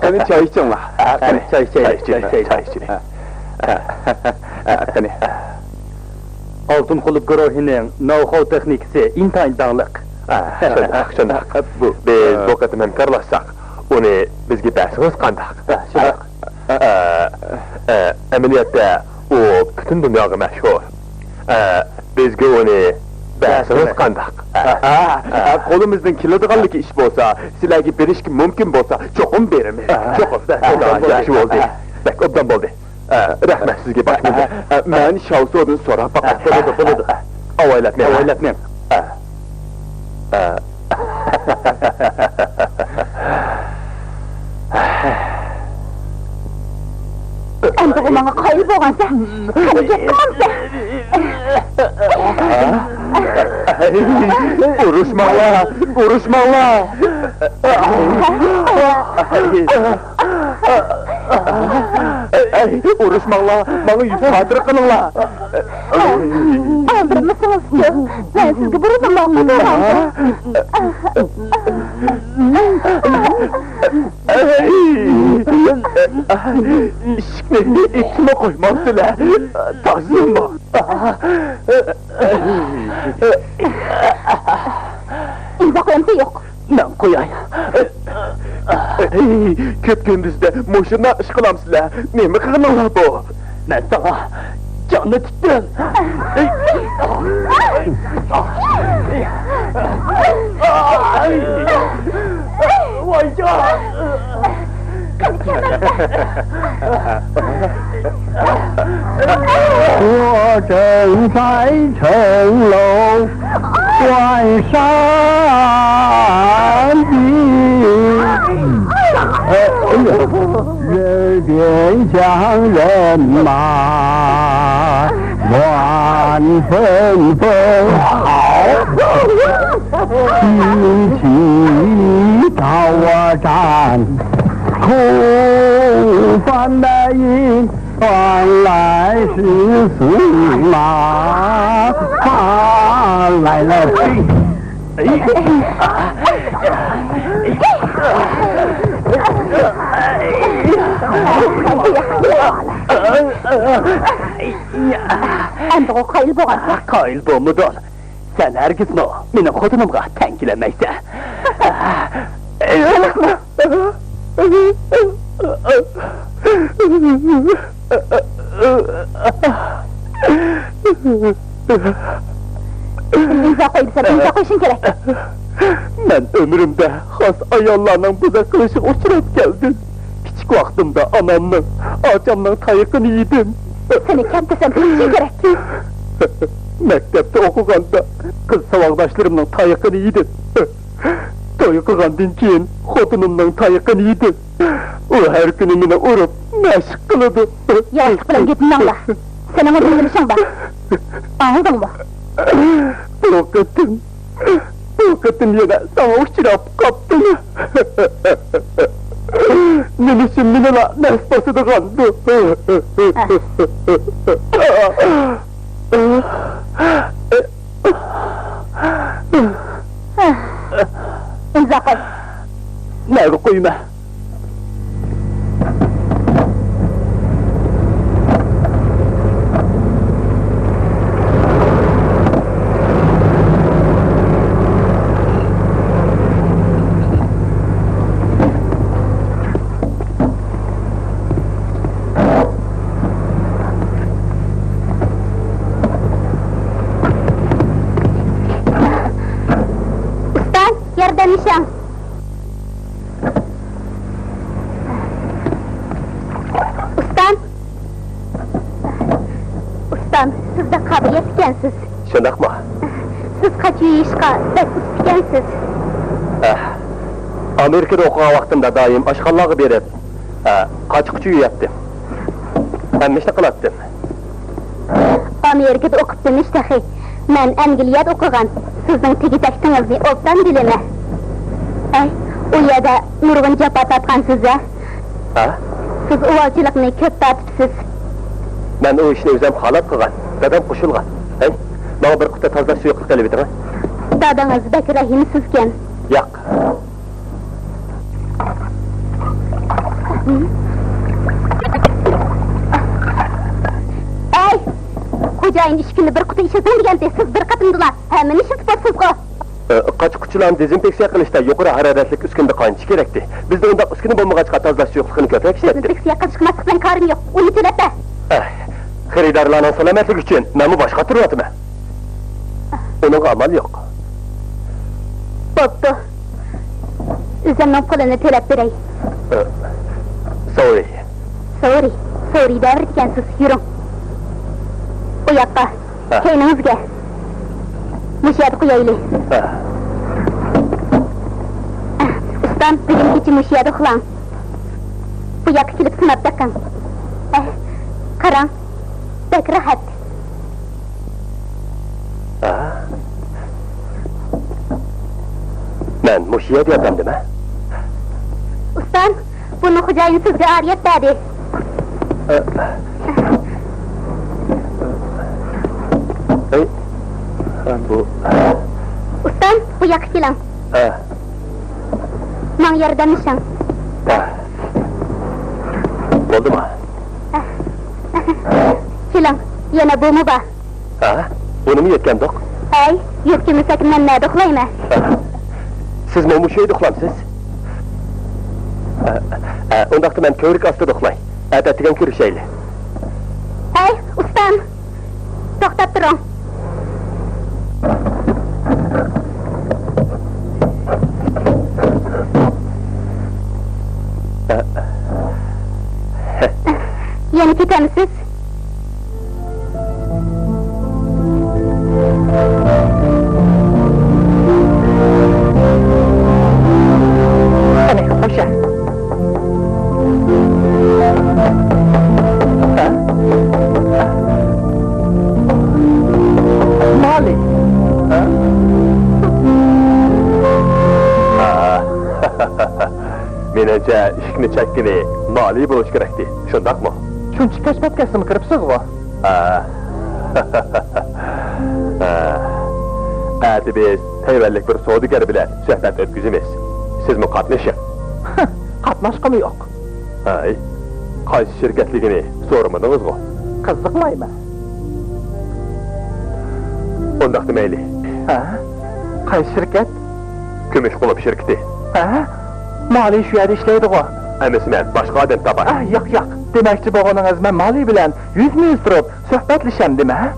قېنى، چاي ئىچىڭلار. قېنى، چاي ئىچەيلى، چاي ئىچەيلى، چاي ئىچەيلى. قېنى. ئالتۇن قۇلۇپ گۇرۇھىنىڭ ناۋخاۋ تېخنىكىسى ئىنتايىن داڭلىق. شۇنداق، شۇنداق. بۇ، بىز بۇ قېتىم ھەمكارلاشساق، ئۇنى بىزگە بەرسىڭىز قانداق؟ شۇنداق. ئە، ئە، ئەمەلىيەتتە ئۇ پۈتۈن دۇنياغا مەشھۇر. ئە، بىزگە ئۇنى بەرسىڭىز قانداق؟ ئە، ئە، قولىمىزدىن كېلىدىغانلىكى ئىش بولسا، سىلەرگە بېرىشكە مۇمكىن بولسا، چوقۇم بېرىمىز. چوقۇم. ياخشى بولدى. بەك ئوبدان بولدى. ئە، رەھمەت سىزگە، باش مۇدىر. ئە، مەن شاۋسۇدىن سوراپ باقاي. بولىدۇ، بولىدۇ. ئاۋايلاپ مېڭىڭ. ئاۋايلاپ مېڭىڭ. ئە. ئە. ئەمدىغۇ ماڭا قايىل بولغانسەن. قېنى، گەپ قىلمامسەن؟ ئۇرۇشماڭلار، ئۇرۇشماڭلار. ئەي، ئۇرۇشماڭلار، ماڭا يۈز خاتىرە قىلىڭلار. ئالدىرىمىسىڭىزچۇ؟ مەن سىزگە بۇرۇنلا ماقۇل بولغانغۇ. ئەي، ئىشىكنى ئېچىپمۇ قويماپسىلەر. تازىمۇ. ئىمزا قويامسەن يوق؟ مەن قوياي. كۆپ كۈندۈزدە مۇشۇنداق ئىش قىلامسىلەر؟ نېمە قىلغىنىڭلار بۇ؟ مەن ساڭا جاننى تۇتتۇم. ۋايجان! 我正在城楼关山顶，呃，哎呀，耳边乡人马乱纷纷，好，一起到我站，空翻的一 传来是司马，他来了。哎，哎，哎，哎，哎，哎呀！ ئەمدىغۇ قايىل بولغانسەن. قايىل بولمىدىم. سەن ھەرگىزمۇ مېنىڭ خوتۇنۇمغا تەڭ كېلەلمەيسەن. ئىمزا قويۇپسەن، ئىمزا قويۇشۇڭ كېرەك. مەن ئۆمرۈمدە خاس ئاياللارنىڭ بۇزاق قىلىشىغا ئۇچراپ كەلدىم. كىچىك ۋاقتىمدا ئانامنىڭ، ئاچامنىڭ تايىقىنى يېدىم. سېنى كەمتۈرسەم، تۇرۇشۇڭ كېرەك. مەكتەپتە ئوقۇغاندا قىز ساۋاقداشلىرىمنىڭ تايىقىنى يېدىم. توي قىلغاندىن كېيىن خوتۇنۇمنىڭ تايىقىنى يېدىم. ئۇ ھەر كۈنى مېنى ئۇرۇپ، مەشىق قىلىدۇ. ياراتلىق بىلەن گېپىمنى ئاڭلا. سېنىڭ ئۇنىڭ نېمە ئىشىڭ بار؟ ئاڭلىدىڭمۇ؟ بۇ قېتىم، بۇ قېتىم يەنە ساڭا ئۇچراپ قاپتىمەن. نېمە ئۈچۈن مېنىلا نەرسە باسىدىغاندۇ؟ ئىمزا قوي. نەگە قويىمەن؟ ئۇستام، ياردەملىشىڭ. ئۇستام! ئۇستام، سىز بەك قابىلىيەتلىك ئىكەنسىز. شۇنداقمۇ؟ سىز قاچا يۇيۇشقا بەك ئۇستىكەنسىز. ئەھ، ئامېرىكىدا ئوقۇغان ۋاقتىمدا دائىم ئاشخانىلارغا بېرىپ، ئە، قاچا-قۇچا يۇياتتىم. ھەممە ئىشنى قىلاتتىم. ئامېرىكىدا ئوقۇپتىمىش تېخى. مەن ئەنگلىيەدە ئوقۇغان. سىزنىڭ تېگى-تەكتىڭىزنى ئوبدان بىلىمەن. ئەي، ئۇ يەردە نۇرغۇن جاپا تارتقانسىز-ھە؟ ھە؟ سىز ئۇۋالچىلىقنى كۆپ تارتىپسىز. مەن ئۇ ئىشنى ئۆزۈم خالاپ قىلغان. دادام قوشۇلغان. ھەي، ماڭا بىر قۇتا تازىلاش سۇيۇقلۇقى ئېلىۋېتىڭ. دادىڭىز بەك رەھىمسىزكەن. ياق. ئەي، خوجايىن ئىككى كۈندە بىر قۇتا ئىشلىتىڭ دېگەنتى، سىز بىر قېتىمدىلا ھەممىنى ئىشلىتىپ بولىسىزغۇ. ئە، قاچا-قۇچىلارنى دېزىنفېكسىيە قىلىشتا يۇقىرى ھارارەتلىك ئۈسكۈنىدە قاينىتىش كېرەكتى. بىزدە ئۇنداق ئۈسكۈنە بولمىغاچقا، تازىلاش سۇيۇقلۇقىنى كۆپرەك ئىشلەتتۇق. دېزىنفېكسىيە قىلىشقا ماسلىق بىلەن كارىم يوق. ئۇنى تۆلەتتە. ئەھ، خېرىدارلارنىڭ سالامەتلىكى ئۈچۈن مەنمۇ باش قاتۇرۇۋاتىمەن. ئۇنىڭغا ئامال يوق. بوپتۇ. ئۆزۈمنىڭ پۇلىنى تۆلەپ بېرەي. ئە، سورى. سورى. سورى دەۋرىدىكەنسىز. يۈرۈڭ. ئۇ ياققا. ھە. كەينىڭىزگە. مۇشۇ يەردە قويايلى. ھە. ئۇستام، بۈگۈن كېچە مۇشۇ يەردە ئۇخلاڭ. بۇ ياققا كېلىپ سىناپ بېقىڭ. ئەھ، قاراڭ، بەك راھەت. ھە؟ مەن مۇشۇ يەردە ياتامدىمەن؟ ئۇستام، بۇنى خوجايىن سىزگە ئارىيەت بەردى. ئەي، بۇ. ئۇستام، بۇ ياققا كېلىڭ. ھە. ماڭا ياردەملىشىڭ. ھە. بولدىمۇ؟ ھە. كېلىڭ، يەنە بۇمۇ بار. ھە؟ بۇنىمۇ يۆتكەمدۇق؟ ھەي، يۆتكىمىسەك مەن نەدە ئۇخلايمەن؟ ھە. سىزمۇ مۇشۇ ئۆيدە ئۇخلامسىز؟ ھە، ھە، ئۇنداقتا مەن كۆۋرۈك ئاستىدا ئۇخلاي. ئەتە ئەتىگەن كۆرۈشەيلى. ھەي، ئۇستام! توختاپ تۇرۇڭ. ھە. يەنە كېتەمسىز؟ قېنى، قوشە. ھە؟ مالى. ھە؟ مېنىڭچە، ئىشىكنى چەككىنى مالى بولۇش كېرەكتى. شۇنداقمۇ؟ شۇنچە كەچ پەتكەستىمۇ كىرىپسىزغۇ؟ ھە. ھە. ئەتە بىز تەيۋەنلىك بىر سودىگەر بىلەن سۆھبەت ئۆتكۈزىمىز. سىزمۇ قاتنىشىڭ. قاتناشقۇمۇ يوق. ھەي، قايسى شىركەتلىكىنى سورىمىدىڭىزغۇ؟ قىزىقمايمەن. ئۇنداقتا مەيلى. ھە؟ قايسى شىركەت؟ كۈمۈش قۇلۇپ شىركىتى. ھە؟ مالى شۇ يەردە ئىشلەيدىغۇ؟ ئەمەسە، مەن باشقا ئادەم تاپاي. ئا، ياق، ياق. دېمەكچى بولغىنىڭىز، مەن مالى بىلەن يۈزمۇ يۈز تۇرۇپ سۆھبەتلىشەمدىم، ھە؟